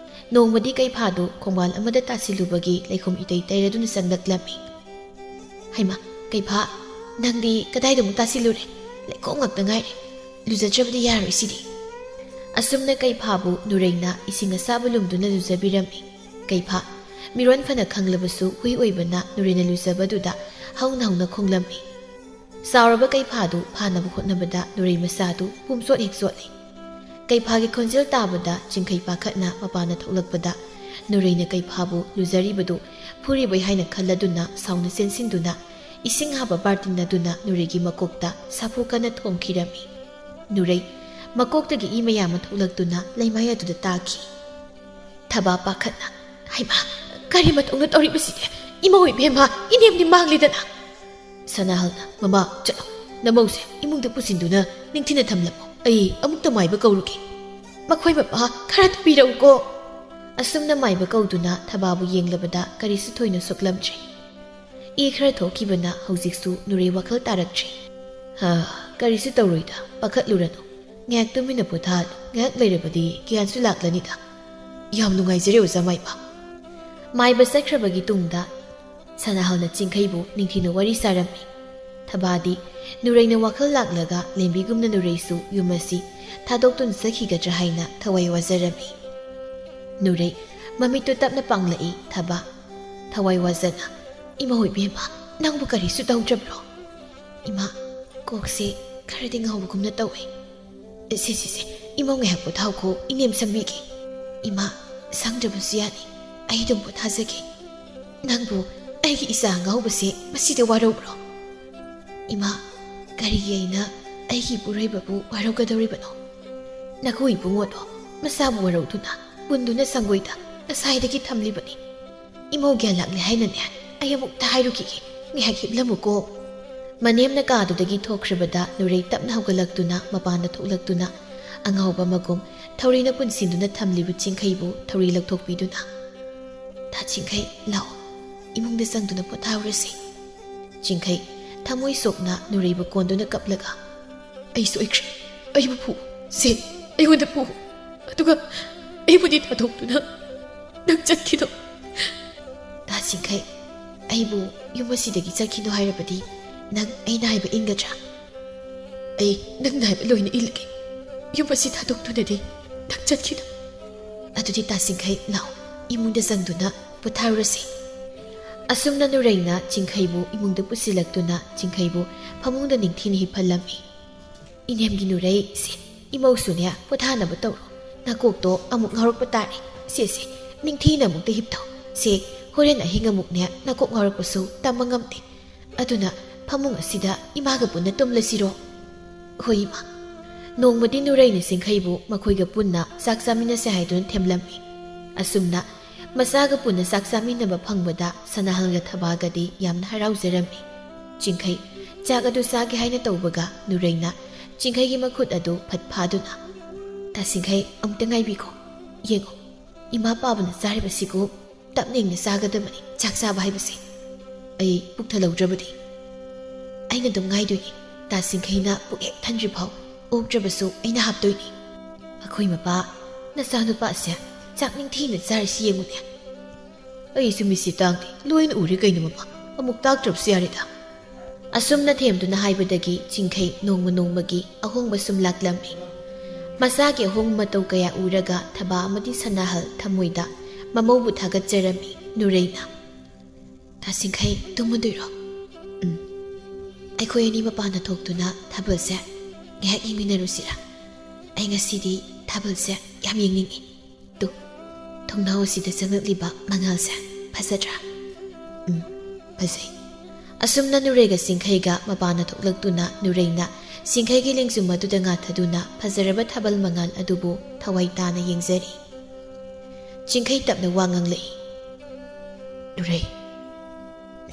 ꯅꯣꯡꯃꯗꯤ ꯀꯩꯐꯥꯗꯨ ꯈꯣꯡꯕꯥꯜ ꯑꯃꯗ ꯇꯥꯁꯤꯜꯂꯨꯕꯒꯤ ꯂꯩꯈꯣꯝ ꯏꯇꯩ ꯇꯩꯔꯗꯨꯅ ꯆꯪꯂꯛꯂꯝꯃꯤ꯫ "ꯍꯩꯃꯥ, ꯀꯩꯐꯥ, ꯅꯪꯗꯤ ꯀꯗꯥꯏꯗ ꯑꯃꯨꯛ ꯇꯥꯁꯤꯜꯂꯨꯔꯦ? ꯂꯩꯈꯣꯝ ꯉꯥꯛꯇ ꯉꯥꯏꯔꯦ꯫ ꯂꯨꯖꯗ꯭ꯔꯕꯗꯤ ꯌꯥꯔꯣꯏ ꯁꯤꯗꯤ꯫" ꯑꯁꯨꯝꯅ ꯀꯩꯐꯥꯕꯨ ꯅꯨꯔꯩꯅ ꯏꯁꯤꯡ ꯑꯁꯥꯕ ꯂꯨꯝꯗꯨꯅ ꯂꯨꯖꯕꯤꯔꯝꯃꯤ꯫ ꯀꯩꯐꯥ, ꯃꯤꯔꯣꯟ ꯐꯅ ꯈꯪꯂꯕꯁꯨ ꯍꯨꯏ ꯑꯣꯏꯕꯅ ꯅꯨꯔꯩꯅ ꯂꯨꯖꯕꯗꯨꯗ ꯍꯧꯅ ꯍꯧꯅ ꯈꯣꯡꯂꯝꯃꯤ꯫ ꯆꯥꯎꯔꯕ ꯀꯩꯐꯥꯗꯨ ꯐꯥꯅꯕ ꯍꯣꯠꯅꯕꯗ ꯅꯨꯔꯩ ꯃꯆꯥꯗꯨ ꯄꯨꯝꯆꯣꯠ ꯍꯦꯛ ꯆꯣꯠꯂꯤ꯫ ꯀꯩꯐꯥꯒꯤ ꯈꯣꯟꯖꯦꯜ ꯇꯥꯕꯗ ꯆꯤꯡꯈꯩ ꯄꯥꯈꯠꯅ ꯃꯄꯥꯟꯗ ꯊꯣꯛꯂꯛꯄꯗ ꯅꯨꯔꯩꯅ ꯀꯩꯐꯥꯕꯨ ꯂꯨꯖꯔꯤꯕꯗꯨ ꯐꯨꯔꯤꯕꯩ ꯍꯥꯏꯅ ꯈꯜꯂꯗꯨꯅ ꯁꯥꯎꯅ ꯆꯦꯟꯁꯤꯟꯗꯨꯅ ꯏꯁꯤꯡ ꯍꯥꯞꯄ ꯕꯥꯔꯇꯤꯟ ꯑꯗꯨꯅ ꯅꯨꯔꯩꯒꯤ ꯃꯀꯣꯛꯇ ꯁꯥꯐꯨ ꯀꯟꯅ ꯊꯣꯝꯈꯤꯔꯝꯃꯤ꯫ ꯅꯨꯔꯩ ꯃꯀꯣꯛꯇꯒꯤ ꯏ ꯃꯌꯥꯝ ꯑꯃ ꯊꯣꯛꯂꯛꯇꯨꯅ ꯂꯩꯃꯥꯏ ꯑꯗꯨꯗ ꯇꯥꯈꯤ꯫ ꯊꯕꯥ ꯄꯥꯈꯠꯅ, "ꯍꯩꯃꯥ, ꯀꯔꯤ ꯃꯇꯧꯅ ꯇꯧꯔꯤꯕꯁꯤꯗꯤ? ꯏꯃꯧ ꯏꯕꯦꯝꯃ, ꯏꯅꯦꯝꯗꯤ ꯃꯥꯡꯂꯤꯗꯅ!" ꯁꯅꯥꯍꯜꯅ, "ꯃꯃꯥ, ꯆꯠꯂꯣ, ꯅꯃꯧꯁꯦ ꯏꯃꯨꯡꯗ ꯄꯨꯁꯤꯟꯗꯨꯅ ꯅꯤꯡꯊꯤꯅ ꯊꯝꯂꯝꯃꯣ꯫ ꯑꯩ ꯑꯃꯨꯛꯇ ꯃꯥꯏꯕ ꯀꯧꯔꯨꯒꯦ꯫ ꯃꯈꯣꯏ ꯃꯄꯥ ꯈꯔ ꯊꯨꯕꯤꯔꯛꯎꯀꯣ꯫" ꯑꯁꯨꯝꯅ ꯃꯥꯏꯕ ꯀꯧꯗꯨꯅ ꯊꯕꯥꯕꯨ ꯌꯦꯡꯂꯕꯗ ꯀꯔꯤꯁꯨ ꯊꯣꯏꯅ ꯁꯣꯛꯂꯝꯗ꯭ꯔꯦ꯫ ꯏ ꯈꯔ ꯊꯣꯛꯈꯤꯕꯅ ꯍꯧꯖꯤꯛꯁꯨ ꯅꯨꯔꯩ ꯋꯥꯈꯜ ꯇꯥꯔꯛꯇ꯭ꯔꯦ꯫ "ꯍꯥ, ꯀꯔꯤꯁꯨ ꯇꯧꯔꯣꯏꯗ, ꯄꯥꯈꯠꯂꯨꯔꯅꯨ꯫ ꯉꯥꯏꯍꯥꯛ ꯇꯨꯃꯤꯟꯅ ꯄꯣꯊꯥꯍꯜꯂꯨ꯫ ꯉꯥꯏꯍꯥꯛ ꯂꯩꯔꯕꯗꯤ ꯒ꯭ꯌꯥꯟꯁꯨ ꯂꯥꯛꯂꯅꯤꯗ꯫ ꯌꯥꯝ ꯅꯨꯡꯉꯥꯏꯖꯔꯦ, ꯑꯣꯖꯥ ꯃꯥꯏꯕ꯫" ꯃꯥꯏꯕ ꯆꯠꯈ꯭ꯔꯕꯒꯤ ꯇꯨꯡꯗ ꯁꯅꯥꯍꯜꯅ ꯆꯤꯡꯈꯩꯕꯨ ꯅꯤꯡꯊꯤꯅ ꯋꯥꯔꯤ ꯁꯥꯔꯝꯃꯤ꯫ ꯊꯕꯥꯗꯤ ꯅꯨꯔꯩꯅ ꯋꯥꯈꯜ ꯂꯥꯛꯂꯒ ꯂꯦꯝꯕꯤꯒꯨꯝꯅ ꯅꯨꯔꯩꯁꯨ ꯌꯨꯝ ꯑꯁꯤ ꯊꯥꯗꯣꯛꯇꯨꯅ ꯆꯠꯈꯤꯒꯗ꯭ꯔꯥ ꯍꯥꯏꯅ ꯊꯋꯥꯏ ꯋꯥꯖꯔꯝꯃꯤ꯫ ꯅꯨꯔꯩ ꯃꯃꯤꯠꯇꯨ ꯇꯞꯅ ꯄꯥꯡꯂꯛꯏ꯫ ꯊꯕꯥ ꯊꯋꯥꯏ ꯋꯥꯖꯅ, "ꯏꯃꯧ ꯏꯕꯦꯝꯃ, ꯅꯪꯕꯨ ꯀꯔꯤꯁꯨ ꯇꯧꯗ꯭ꯔꯕ꯭ꯔꯣ?" "ꯏꯃꯥ, ꯀꯣꯛꯁꯤ ꯈꯔꯗꯤ ꯉꯥꯎꯕꯒꯨꯝꯅ ꯇꯧꯏ꯫ "ꯁꯦ, ꯁꯦ, ꯁꯦ, ꯏꯃꯧ ꯉꯥꯏꯍꯥꯛ ꯄꯣꯊꯥꯎꯈꯣ, ꯏꯅꯦꯝ ꯁꯝꯕꯤꯒꯦ꯫" "ꯏꯃꯥ, ꯁꯪꯗ꯭ꯔꯕꯁꯨ ꯌꯥꯅꯤ, ꯑꯩ ꯑꯗꯨꯝ ꯄꯣꯊꯥꯖꯒꯦ꯫ ꯅꯪꯕꯨ ꯑꯩꯒꯤ ꯏꯆꯥ ꯑꯉꯥꯎꯕꯁꯦ ꯃꯁꯤꯗ ꯋꯥꯔꯧꯕ꯭ꯔꯣ?" "ꯏꯃꯥ, ꯀꯔꯤꯒꯤ ꯑꯩꯅ ꯑꯩꯒꯤ ꯏꯄꯨꯔꯣꯏꯕꯕꯨ ꯋꯥꯔꯧꯒꯗꯧꯔꯤꯕꯅꯣ? ꯅꯈꯣꯏ ꯏꯕꯨꯡꯉꯣꯗꯣ ꯃꯁꯥꯕꯨ ꯋꯥꯔꯧꯗꯨꯅ, ꯄꯨꯟꯗꯨꯅ ꯁꯪꯒꯣꯏꯗ ꯉꯁꯥꯏꯗꯒꯤ ꯊꯝꯂꯤꯕꯅꯤ꯫ ꯏꯃꯧ ꯒ꯭ꯌꯥꯟ ꯂꯥꯛꯂꯦ ꯍꯥꯏꯅꯅꯦ, ꯑꯩ ꯑꯃꯨꯛꯇ ꯍꯥꯏꯔꯨꯈꯤꯒꯦ, ꯉꯥꯏꯍꯥꯛ ꯍꯤꯞꯂꯝꯃꯨꯀꯣ꯫" ꯃꯅꯦꯝꯅ ꯀꯥꯗꯨꯗꯒꯤ ꯊꯣꯛꯈ꯭ꯔꯕꯗ ꯅꯨꯔꯩ ꯇꯞꯅ ꯍꯧꯒꯠꯂꯛꯇꯨꯅ ꯃꯄꯥꯟꯗ ꯊꯣꯛꯂꯛꯇꯨꯅ ꯑꯉꯥꯎꯕ ꯃꯒꯨꯝ ꯊꯧꯔꯤꯅ ꯄꯨꯟꯁꯤꯟꯗꯨꯅ ꯊꯝꯂꯤꯕ ꯆꯤꯡꯈꯩꯕꯨ ꯊꯧꯔꯤ ꯂꯧꯊꯣꯛꯄꯤꯗꯨꯅ, "ꯇꯥ ꯆꯤꯡꯈꯩ, ꯂꯥꯛꯑꯣ, ꯏꯃꯨꯡꯗ ꯆꯪꯗꯨꯅ ꯄꯣꯊꯥꯔꯨꯔꯁꯤ꯫" ꯆꯤꯡꯈꯩ ꯊꯃꯣꯏ ꯁꯣꯛꯅ ꯅꯨꯔꯩꯕꯨ ꯀꯣꯟꯗꯨꯅ ꯀꯞꯂꯒ, "ꯑꯩ ꯁꯣꯏꯈ꯭ꯔꯦ, ꯑꯩꯕꯨ ꯐꯨ, ꯁꯦ, ꯑꯩꯉꯣꯟꯗ ꯐꯨ, ꯑꯗꯨꯒ ꯑꯩꯕꯨꯗꯤ ꯊꯥꯗꯣꯛꯇꯨꯅ ꯅꯪ ꯆꯠꯈꯤꯅꯣ꯫" "ꯇꯥ ꯆꯤꯡꯈꯩ, ꯑꯩꯕꯨ ꯌꯨꯝ ꯑꯁꯤꯗꯒꯤ ꯆꯠꯈꯤꯅꯣ ꯍꯥꯏꯔꯕꯗꯤ ꯅꯪ ꯑꯩꯅ ꯍꯥꯏꯕ ꯏꯟꯒꯗ꯭ꯔꯥ?" "ꯑꯩ ꯅꯪꯅ ꯍꯥꯏꯕ ꯂꯣꯏꯅ ꯏꯜꯂꯒꯦ꯫ ꯌꯨꯝ ꯑꯁꯤ ꯊꯥꯗꯣꯛꯇꯨꯅꯗꯤ ꯅꯪ ꯆꯠꯈꯤꯅꯨ꯫" "ꯑꯗꯨꯗꯤ ꯇꯥ ꯆꯤꯡꯈꯩ, ꯂꯥꯛꯑꯣ, ꯏꯃꯨꯡꯗ ꯆꯪꯗꯨꯅ ꯄꯣꯊꯥꯔꯨꯔꯁꯤ꯫" ꯑꯁꯨꯝꯅ ꯅꯨꯔꯩꯅ ꯆꯤꯡꯈꯩꯕꯨ ꯏꯃꯨꯡꯗ ꯄꯨꯁꯤꯜꯂꯛꯇꯨꯅ ꯆꯤꯡꯈꯩꯕꯨ ꯐꯃꯨꯡꯗ ꯅꯤꯡꯊꯤꯅ ꯍꯤꯞꯍꯜꯂꯝꯃꯤ꯫ "ꯏꯅꯦꯝꯒꯤ ꯅꯨꯔꯩ, ꯁꯦ, ꯏꯃꯧꯁꯨꯅꯦ, ꯄꯣꯊꯥꯅꯕ ꯇꯧꯔꯣ꯫ ꯅꯀꯣꯛꯇꯣ ꯑꯃꯨꯛ ꯉꯥꯎꯔꯛꯄ ꯇꯥꯔꯦ꯫ ꯁꯦ, ꯁꯦ, ꯅꯤꯡꯊꯤꯅ ꯑꯃꯨꯛꯇ ꯍꯤꯞꯊꯧ꯫ ꯁꯦ, ꯍꯣꯔꯦꯟ ꯑꯍꯤꯡ ꯑꯃꯨꯛꯅꯦ ꯅꯀꯣꯛ ꯉꯥꯎꯔꯛꯄꯁꯨ ꯇꯝꯕ ꯉꯝꯗꯦ꯫ ꯑꯗꯨꯅ ꯐꯃꯨꯡ ꯑꯁꯤꯗ ꯏꯃꯥꯒ ꯄꯨꯟꯅ ꯇꯨꯝꯂꯁꯤꯔꯣ?" "ꯍꯣꯏ, ꯏꯃꯥ꯫" ꯅꯣꯡꯃꯗꯤ ꯅꯨꯔꯩꯅ ꯆꯤꯡꯈꯩꯕꯨ ꯃꯈꯣꯏꯒ ꯄꯨꯟꯅ ꯆꯥꯛ ꯆꯥꯃꯤꯟꯅꯁꯦ ꯍꯥꯏꯗꯨꯅ ꯊꯦꯝꯂꯝꯃꯤ꯫ ꯑꯁꯨꯝꯅ ꯃꯆꯥꯒ ꯄꯨꯟꯅ ꯆꯥꯛ ꯆꯥꯃꯤꯟꯅꯕ ꯐꯪꯕꯗ ꯁꯅꯥꯍꯜꯒ ꯊꯕꯥꯒꯗꯤ ꯌꯥꯝꯅ ꯍꯔꯥꯎꯖꯔꯝꯃꯤ꯫ ꯆꯤꯡꯈꯩ ꯆꯥꯛ ꯑꯗꯨ ꯆꯥꯒꯦ ꯍꯥꯏꯅ ꯇꯧꯕꯒ ꯅꯨꯔꯩꯅ ꯆꯤꯡꯈꯩꯒꯤ ꯃꯈꯨꯠ ꯑꯗꯨ ꯐꯠ ꯐꯥꯗꯨꯅ, "ꯇꯥ ꯆꯤꯡꯈꯩ, ꯑꯃꯨꯛꯇ ꯉꯥꯏꯕꯤꯈꯣ, ꯌꯦꯡꯉꯨ, ꯏꯃꯥ ꯄꯥꯕꯅ ꯆꯥꯔꯤꯕꯁꯤꯕꯨ ꯇꯞꯅ ꯏꯪꯅ ꯆꯥꯒꯗꯕꯅꯤ ꯆꯥꯛ ꯆꯥꯕ ꯍꯥꯏꯕꯁꯦ꯫ ꯑꯩ ꯄꯨꯛ ꯊꯜꯍꯧꯗ꯭ꯔꯕꯗꯤ?" "ꯑꯩꯅ ꯑꯗꯨꯝ ꯉꯥꯏꯗꯣꯏꯅꯤ꯫ ꯇꯥ ꯆꯤꯡꯈꯩꯅ ꯄꯨꯛ ꯍꯦꯛ ꯊꯟꯗ꯭ꯔꯤ ꯐꯥꯎ ꯑꯣꯛꯇ꯭ꯔꯕꯁꯨ ꯑꯩꯅ ꯍꯥꯞꯇꯣꯏꯅꯤ꯫ ꯑꯩꯈꯣꯏ ꯃꯄꯥ, ꯅꯆꯥꯅꯨꯄꯥꯁꯦ ꯆꯥꯛ ꯅꯤꯡꯊꯤꯅ ꯆꯥꯔꯤꯁꯤ ꯌꯦꯡꯉꯨꯅꯦ꯫" "ꯑꯩꯁꯨ ꯃꯤꯠꯁꯦ ꯇꯥꯡꯗꯦ, ꯂꯣꯏꯅ ꯎꯔꯦ ꯀꯩꯅꯣ ꯃꯃꯥ, ꯑꯃꯨꯛ ꯇꯥꯛꯇ꯭ꯔꯕꯁꯨ ꯌꯥꯔꯦꯗ꯫" ꯑꯁꯨꯝꯅ ꯊꯦꯝꯗꯨꯅ ꯍꯥꯏꯕꯗꯒꯤ ꯆꯤꯡꯈꯩ ꯅꯣꯡꯃ ꯅꯣꯡꯃꯒꯤ ꯑꯍꯣꯡꯕ ꯁꯨꯝ ꯂꯥꯛꯂꯝꯃꯤ꯫ ꯃꯆꯥꯒꯤ ꯑꯍꯣꯡꯕ ꯃꯇꯧ ꯀꯌꯥ ꯎꯔꯒ ꯊꯕꯥ ꯑꯃꯗꯤ ꯁꯅꯥꯍꯜ ꯊꯃꯣꯏꯗ ꯃꯃꯧꯕꯨ ꯊꯥꯒꯠꯆꯔꯝꯃꯤ꯫ ꯅꯨꯔꯩꯅ, "ꯇꯥ ꯆꯤꯡꯈꯩ, ꯇꯨꯝꯃꯗꯣꯏꯔꯣ?" "ꯎꯝ, ꯑꯩꯈꯣꯏ ꯑꯅꯤ ꯃꯄꯥꯟꯗ ꯊꯣꯛꯇꯨꯅ ꯊꯥꯕꯜꯁꯦ ꯉꯥꯏꯍꯥꯛ ꯌꯦꯡꯃꯤꯟꯅꯔꯨꯁꯤꯔꯥ? ꯑꯩ ꯉꯁꯤꯗꯤ ꯊꯥꯕꯜꯁꯦ ꯌꯥꯝ ꯌꯦꯡꯅꯤꯡꯉꯤ꯫ ꯇꯨ, ꯊꯣꯡꯅꯥꯎ ꯑꯁꯤꯗ ꯆꯪꯂꯛꯂꯤꯕ ꯃꯉꯥꯜꯁꯦ ꯐꯖꯗ꯭ꯔꯥ? ꯎꯝ, ꯐꯖꯩ꯫ ꯑꯁꯨꯝꯅ ꯅꯨꯔꯩꯒ ꯁꯤꯡꯈꯩꯒ ꯃꯄꯥꯟꯗ ꯊꯣꯛꯂꯛꯇꯨꯅ ꯅꯨꯔꯩꯅ ꯁꯤꯡꯈꯩꯒꯤ ꯂꯦꯡꯖꯨꯝ ꯑꯗꯨꯗ ꯉꯥꯊꯗꯨꯅ ꯐꯖꯔꯕ ꯊꯥꯕꯜ ꯃꯉꯥꯜ ꯑꯗꯨꯕꯨ ꯊꯋꯥꯏ ꯇꯥꯅ ꯌꯦꯡꯖꯔꯤ꯫ ꯁꯤꯡꯈꯩ ꯇꯞꯅ ꯋꯥ ꯉꯥꯡꯂꯛꯏ꯫ ꯅꯨꯔꯩ,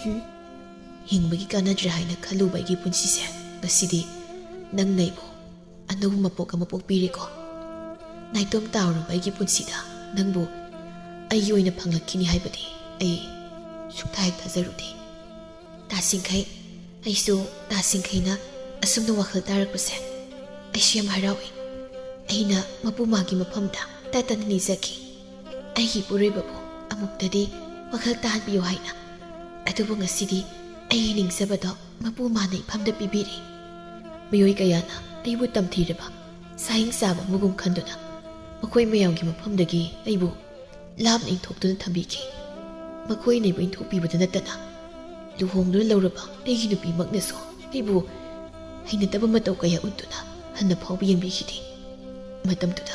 ꯍꯨꯝ? ꯍꯤꯡꯕꯒꯤ ꯀꯥꯟꯅꯗ꯭ꯔꯦ ꯍꯥꯏꯅ ꯈꯜꯂꯨꯕ ꯑꯩꯒꯤ ꯄꯨꯟꯁꯤꯁꯦ ꯉꯁꯤꯗꯤ ꯅꯪꯅ ꯑꯩꯕꯨ ꯑꯅꯧꯕ ꯃꯄꯣꯛ ꯑꯃ ꯄꯣꯛꯄꯤꯔꯦꯀꯣ꯫ ꯅꯥꯏꯇꯣꯝ ꯇꯥꯔꯨꯔꯕ ꯑꯩꯒꯤ ꯄꯨꯟꯁꯤꯗ ꯅꯪꯕꯨ ꯑꯩꯒꯤ ꯑꯣꯏꯅ ꯐꯪꯂꯛꯈꯤꯅꯤ ꯍꯥꯏꯕꯗꯤ ꯑꯩ ꯁꯨꯛꯊꯥ ꯍꯦꯛ ꯊꯥꯖꯔꯨꯗꯦ꯫ ꯇꯥꯁꯤꯡꯈꯩ, ꯑꯩꯁꯨ ꯇꯥꯁꯤꯡꯈꯩꯅ ꯑꯁꯨꯝꯅ ꯋꯥꯈꯜ ꯇꯥꯔꯛꯄꯁꯦ ꯑꯩꯁꯨ ꯌꯥꯝ ꯍꯔꯥꯎꯏ꯫ ꯑꯩꯅ ꯃꯄꯨ ꯃꯥꯒꯤ ꯃꯐꯝꯗ ꯇꯠꯇꯅ ꯅꯤꯖꯈꯤ, ꯑꯩꯒꯤ ꯏꯄꯨꯔꯣꯏꯕꯕꯨ ꯑꯃꯨꯛꯇꯗꯤ ꯋꯥꯈꯜ ꯇꯥꯍꯟꯕꯤꯌꯨ ꯍꯥꯏꯅ꯫ ꯑꯗꯨꯕꯨ ꯉꯁꯤꯗꯤ ꯑꯩꯒꯤ ꯅꯤꯡꯖꯕꯗꯣ ꯃꯄꯨ ꯃꯥꯅ ꯏꯐꯝꯗ ꯄꯤꯕꯤꯔꯦ꯫ ꯃꯤꯑꯣꯏ ꯀꯌꯥꯅ ꯑꯩꯕꯨ ꯇꯝꯊꯤꯔꯕ ꯁꯥꯍꯤꯡ ꯆꯥꯕ ꯑꯃꯒꯨꯝ ꯈꯟꯗꯨꯅ ꯃꯈꯣꯏ ꯃꯌꯥꯝꯒꯤ ꯃꯐꯝꯗꯒꯤ ꯑꯩꯕꯨ ꯂꯥꯞꯅ ꯏꯟꯊꯣꯛꯇꯨꯅ ꯊꯝꯕꯤꯈꯤ꯫ ꯃꯈꯣꯏꯅ ꯑꯩꯕꯨ ꯏꯟꯊꯣꯛꯄꯤꯕꯗ ꯅꯠꯇꯅ ꯂꯨꯍꯣꯡꯗꯨꯅ ꯂꯧꯔꯕ ꯑꯩꯒꯤ ꯅꯨꯄꯤꯃꯛꯅꯁꯨ ꯑꯩꯕꯨ ꯍꯩꯅꯗꯕ ꯃꯇꯧ ꯀꯌꯥ ꯎꯠꯇꯨꯅ ꯍꯟꯅ ꯐꯥꯎꯕ ꯌꯦꯡꯕꯤꯈꯤꯗꯦ꯫ ꯃꯇꯝꯗꯨꯗ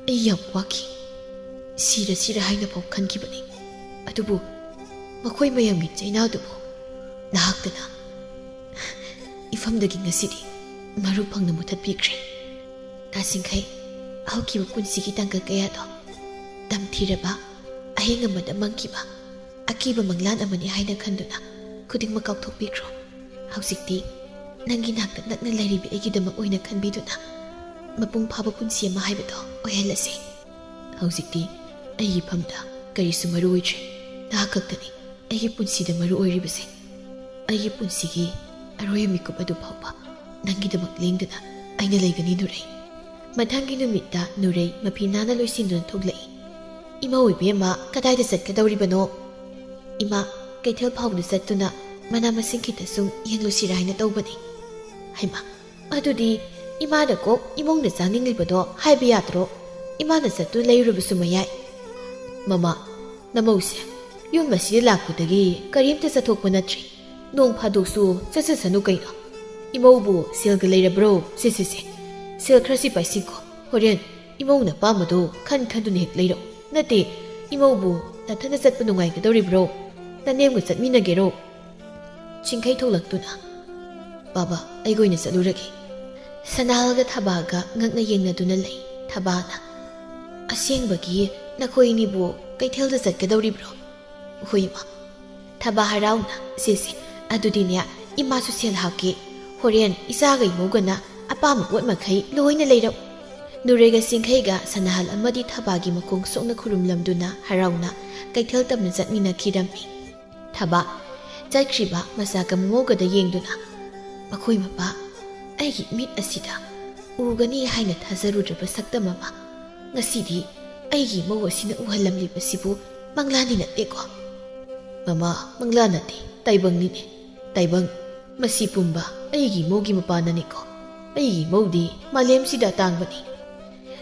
ꯑꯩ ꯌꯥꯝ ꯋꯥꯈꯤ꯫ ꯁꯤꯔ ꯁꯤꯔ ꯍꯥꯏꯅ ꯐꯥꯎ ꯈꯟꯈꯤꯕꯅꯤ꯫ ꯑꯗꯨꯕꯨ ꯃꯈꯣꯏ ꯃꯌꯥꯝꯒꯤ ꯆꯩꯅꯥꯗꯨꯕꯨ ꯅꯍꯥꯛꯇꯅ ꯏꯐꯝꯗꯒꯤ ꯉꯁꯤꯗꯤ ꯃꯔꯨ ꯐꯪꯅ ꯃꯨꯊꯠꯄꯤꯈ꯭ꯔꯦ꯫ ꯇꯥꯁꯤꯡꯈꯩ, ꯍꯧꯈꯤꯕ ꯄꯨꯟꯁꯤꯒꯤ ꯇꯥꯡꯀꯛ ꯀꯌꯥꯗꯣ ꯇꯝꯊꯤꯔꯕ, ꯑꯍꯤꯡ ꯑꯃꯗ ꯃꯪꯈꯤꯕ ꯑꯀꯤꯕ ꯃꯪꯂꯥꯟ ꯑꯃꯅꯤ ꯍꯥꯏꯅ ꯈꯟꯗꯨꯅ ꯈꯨꯗꯤꯡꯃꯛ ꯀꯥꯎꯊꯣꯛꯄꯤꯈ꯭ꯔꯣ꯫ ꯍꯧꯖꯤꯛꯇꯤ ꯅꯪꯒꯤ ꯅꯥꯛꯇ ꯅꯛꯅ ꯂꯩꯔꯤꯕꯤ ꯑꯩꯒꯤꯗꯃꯛ ꯑꯣꯏꯅ ꯈꯟꯕꯤꯗꯨꯅ ꯃꯄꯨꯡ ꯐꯥꯕ ꯄꯨꯟꯁꯤ ꯑꯃ ꯍꯥꯏꯕꯗꯣ ꯑꯣꯏꯍꯜꯂꯁꯤ꯫ ꯍꯧꯖꯤꯛꯇꯤ ꯑꯩꯒꯤ ꯐꯝꯗ ꯀꯔꯤꯁꯨ ꯃꯔꯨ ꯑꯣꯏꯗ꯭ꯔꯦ꯫ ꯅꯍꯥꯛ ꯈꯛꯇꯅꯤ ꯑꯩꯒꯤ ꯄꯨꯟꯁꯤꯗ ꯃꯔꯨ ꯑꯣꯏꯔꯤꯕꯁꯦ꯫ ꯑꯩꯒꯤ ꯄꯨꯟꯁꯤꯒꯤ ꯑꯔꯣꯏꯕ ꯃꯤꯀꯨꯞ ꯑꯗꯨ ꯐꯥꯎꯕ ꯅꯪꯒꯤꯗꯃꯛ ꯂꯦꯡꯗꯅ ꯑꯩꯅ ꯂꯩꯒꯅꯤ, ꯅꯨꯔꯩ꯫ ꯃꯊꯪꯒꯤ ꯅꯨꯃꯤꯠꯇ ꯅꯨꯔꯩ ꯃꯐꯤ ꯅꯥꯟꯅ ꯂꯣꯏꯁꯤꯟꯗꯨꯅ ꯊꯣꯛꯂꯛꯏ꯫ "ꯏꯃꯧ ꯏꯕꯦꯝꯃ, ꯀꯗꯥꯏꯗ ꯆꯠꯀꯗꯧꯔꯤꯕꯅꯣ?" "ꯏꯃꯥ, ꯀꯩꯊꯦꯜ ꯐꯥꯎꯕꯗ ꯆꯠꯇꯨꯅ ꯃꯅꯥ ꯃꯁꯤꯡ ꯈꯤꯇ ꯁꯨꯝ ꯌꯦꯡꯂꯨꯁꯤꯔꯥ ꯍꯥꯏꯅ ꯇꯧꯕꯅꯤ꯫" "ꯍꯩꯃꯥ, ꯑꯗꯨꯗꯤ ꯏꯃꯥꯅ ꯀꯣꯛ ꯏꯃꯧꯅ ꯆꯥꯅꯤꯡꯂꯤꯕꯗꯣ ꯍꯥꯏꯕ ꯌꯥꯗ꯭ꯔꯣ? ꯏꯃꯥꯅ ꯆꯠꯇꯨꯅ ꯂꯩꯔꯨꯕꯁꯨ ꯃꯌꯥꯏ꯫" "ꯃꯃꯥ, ꯅꯃꯧꯁꯦ ꯌꯨꯝ ꯑꯁꯤꯗ ꯂꯥꯛꯄꯗꯒꯤ ꯀꯔꯤꯝꯇ ꯆꯠꯊꯣꯛꯄ ꯅꯠꯇ꯭ꯔꯤ꯫ ꯅꯣꯡ ꯐꯥꯗꯣꯛꯁꯨ ꯆꯠꯆꯁꯅꯨ ꯀꯩꯅꯣ꯫ ꯏꯃꯧꯕꯨ ꯁꯦꯜꯒ ꯂꯩꯔꯕ꯭ꯔꯣ? ꯁꯦ, ꯁꯦ, ꯁꯦ꯫ ꯁꯦꯜ ꯈꯔꯁꯤ ꯄꯥꯏꯁꯤꯀꯣ꯫ ꯍꯣꯔꯦꯟ ꯏꯃꯧꯅ ꯑꯄꯥꯝꯕꯗꯣ ꯈꯟ ꯈꯟꯗꯨꯅ ꯍꯦꯛ ꯂꯩꯔꯛꯎ꯫ ꯅꯠꯇꯦ, ꯏꯃꯧꯕꯨ ꯅꯊꯟꯗ ꯆꯠꯄ ꯅꯨꯡꯉꯥꯏꯒꯗꯧꯔꯤꯕ꯭ꯔꯣ? ꯅꯅꯦꯝꯒ ꯆꯠꯃꯤꯟꯅꯒꯦꯔꯣ? ꯆꯤꯡꯈꯩ ꯊꯣꯛꯂꯛꯇꯨꯅ, "ꯕꯥꯕꯥ, ꯑꯩꯒ ꯑꯣꯏꯅ ꯆꯠꯂꯨꯔꯒꯦ꯫" ꯁꯅꯥꯍꯜꯒ ꯊꯕꯥꯒ ꯉꯛꯅ ꯌꯦꯡꯅꯗꯨꯅ ꯂꯩ꯫ ꯊꯕꯥꯅ, "ꯑꯁꯦꯡꯕꯒꯤ ꯅꯈꯣꯏ ꯑꯅꯤꯕꯨ ꯀꯩꯊꯦꯜꯗ ꯆꯠꯀꯗꯧꯔꯤꯕ꯭ꯔꯣ?" "ꯍꯣꯏ, ꯏꯃꯥ꯫" ꯊꯕꯥ ꯍꯔꯥꯎꯅ, "ꯁꯦ, ꯁꯦ, ꯑꯗꯨꯗꯤꯅꯦ, ꯏꯃꯥꯁꯨ ꯁꯦꯜ ꯍꯥꯞꯀꯦ꯫ ꯍꯣꯔꯦꯟ ꯏꯆꯥꯒ ꯏꯃꯧꯒꯅ ꯑꯄꯥꯝꯕ ꯄꯣꯠ ꯃꯈꯩ ꯂꯣꯏꯅ ꯂꯩꯔꯛꯎ꯫" ꯅꯨꯔꯦꯒ ꯆꯤꯡꯈꯩꯒ ꯁꯅꯥꯍꯜ ꯑꯃꯗꯤ ꯊꯕꯥꯒꯤ ꯃꯈꯣꯡ ꯁꯣꯛꯅ ꯈꯨꯔꯨꯝꯂꯝꯗꯨꯅ ꯍꯔꯥꯎꯅ ꯀꯩꯊꯦꯜ ꯇꯝꯅ ꯆꯠꯃꯤꯟꯅꯈꯤꯔꯝꯃꯤ꯫ ꯊꯕꯥ ꯆꯠꯈ꯭ꯔꯤꯕ ꯃꯆꯥ ꯀꯃꯨꯃꯧꯒꯗ ꯌꯦꯡꯗꯨꯅ, "ꯃꯈꯣꯏ ꯃꯄꯥ, ꯑꯩꯒꯤ ꯃꯤꯠ ꯑꯁꯤꯗ ꯎꯒꯅꯤ ꯍꯥꯏꯅ ꯊꯥꯖꯔꯨꯗ꯭ꯔꯕ ꯁꯛꯇꯝ ꯑꯃ ꯉꯁꯤꯗꯤ ꯑꯩꯒꯤ ꯃꯧ ꯑꯁꯤꯅ ꯎꯍꯜꯂꯝꯂꯤꯕꯁꯤꯕꯨ ꯃꯪꯂꯥꯟꯗꯤ ꯅꯠꯇꯦꯀꯣ?" "ꯃꯃꯥ, ꯃꯪꯂꯥꯟ ꯅꯠꯇꯦ, ꯇꯥꯏꯕꯪꯅꯤꯅꯦ, ꯇꯥꯏꯕꯪ꯫ ꯃꯁꯤ ꯄꯨꯝꯕ ꯑꯩꯒꯤ ꯃꯧꯒꯤ ꯃꯄꯥꯅꯅꯤꯀꯣ꯫ ꯑꯩꯒꯤ ꯃꯧꯗꯤ ꯃꯥꯂꯦꯝꯁꯤꯗ ꯑꯇꯥꯡꯕꯅꯤ꯫"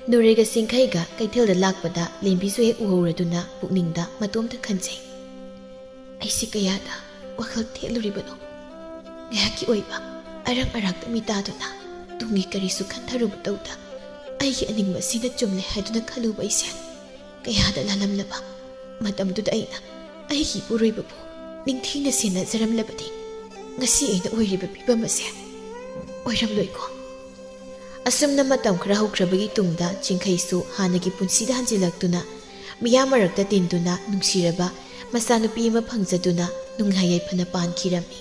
ꯅꯨꯔꯦꯒ ꯆꯤꯡꯈꯩꯒ ꯀꯩꯊꯦꯜꯗ ꯂꯥꯛꯄꯗ ꯂꯦꯝꯕꯤꯁꯨ ꯍꯦꯛ ꯎꯍꯧꯔꯗꯨꯅ ꯄꯨꯛꯅꯤꯡꯗ ꯃꯇꯣꯝꯇ ꯈꯟꯖꯩ꯫ "ꯑꯩꯁꯦ ꯀꯌꯥꯗ ꯋꯥꯈꯜ ꯊꯦꯠꯂꯨꯔꯤꯕꯅꯣ? ꯉꯥꯏꯍꯥꯛꯀꯤ ꯑꯣꯏꯕ ꯑꯔꯪ ꯑꯔꯥꯛꯇ ꯃꯤꯇꯥꯗꯨꯅ ꯇꯨꯡꯒꯤ ꯀꯔꯤꯁꯨ ꯈꯟꯊꯔꯨꯕ ꯇꯧꯗ ꯑꯩꯒꯤ ꯑꯅꯤꯡꯕ ꯑꯁꯤꯅ ꯆꯨꯝꯂꯦ ꯍꯥꯏꯗꯨꯅ ꯈꯜꯂꯨꯕ ꯑꯩꯁꯦ ꯀꯌꯥꯗ ꯂꯥꯜꯂꯝꯂꯕ꯫ ꯃꯇꯝꯗꯨꯗ ꯑꯩꯅ ꯑꯩꯒꯤ ꯏꯄꯨꯔꯣꯏꯕꯕꯨ ꯅꯤꯡꯊꯤꯅ ꯁꯦꯟꯅꯖꯔꯝꯂꯕꯗꯤ ꯉꯁꯤ ꯑꯩꯅ ꯑꯣꯏꯔꯤꯕ ꯐꯤꯕꯝ ꯑꯁꯦ ꯑꯣꯏꯔꯝꯂꯣꯏꯀꯣ?" ꯑꯁꯨꯝꯅ ꯃꯇꯝ ꯈꯔ ꯍꯧꯈ꯭ꯔꯕꯒꯤ ꯇꯨꯡꯗ ꯆꯤꯡꯈꯩꯁꯨ ꯍꯥꯟꯅꯒꯤ ꯄꯨꯟꯁꯤꯗ ꯍꯟꯖꯤꯜꯂꯛꯇꯨꯅ ꯃꯤꯌꯥꯝ ꯃꯔꯛꯇ ꯇꯤꯟꯗꯨꯅ ꯅꯨꯡꯁꯤꯔꯕ ꯃꯆꯥꯅꯨꯄꯤ ꯑꯃ ꯐꯪꯖꯗꯨꯅ ꯅꯨꯡꯉꯥꯏ ꯌꯥꯏꯐꯅ ꯄꯥꯟꯈꯤꯔꯝꯃꯤ꯫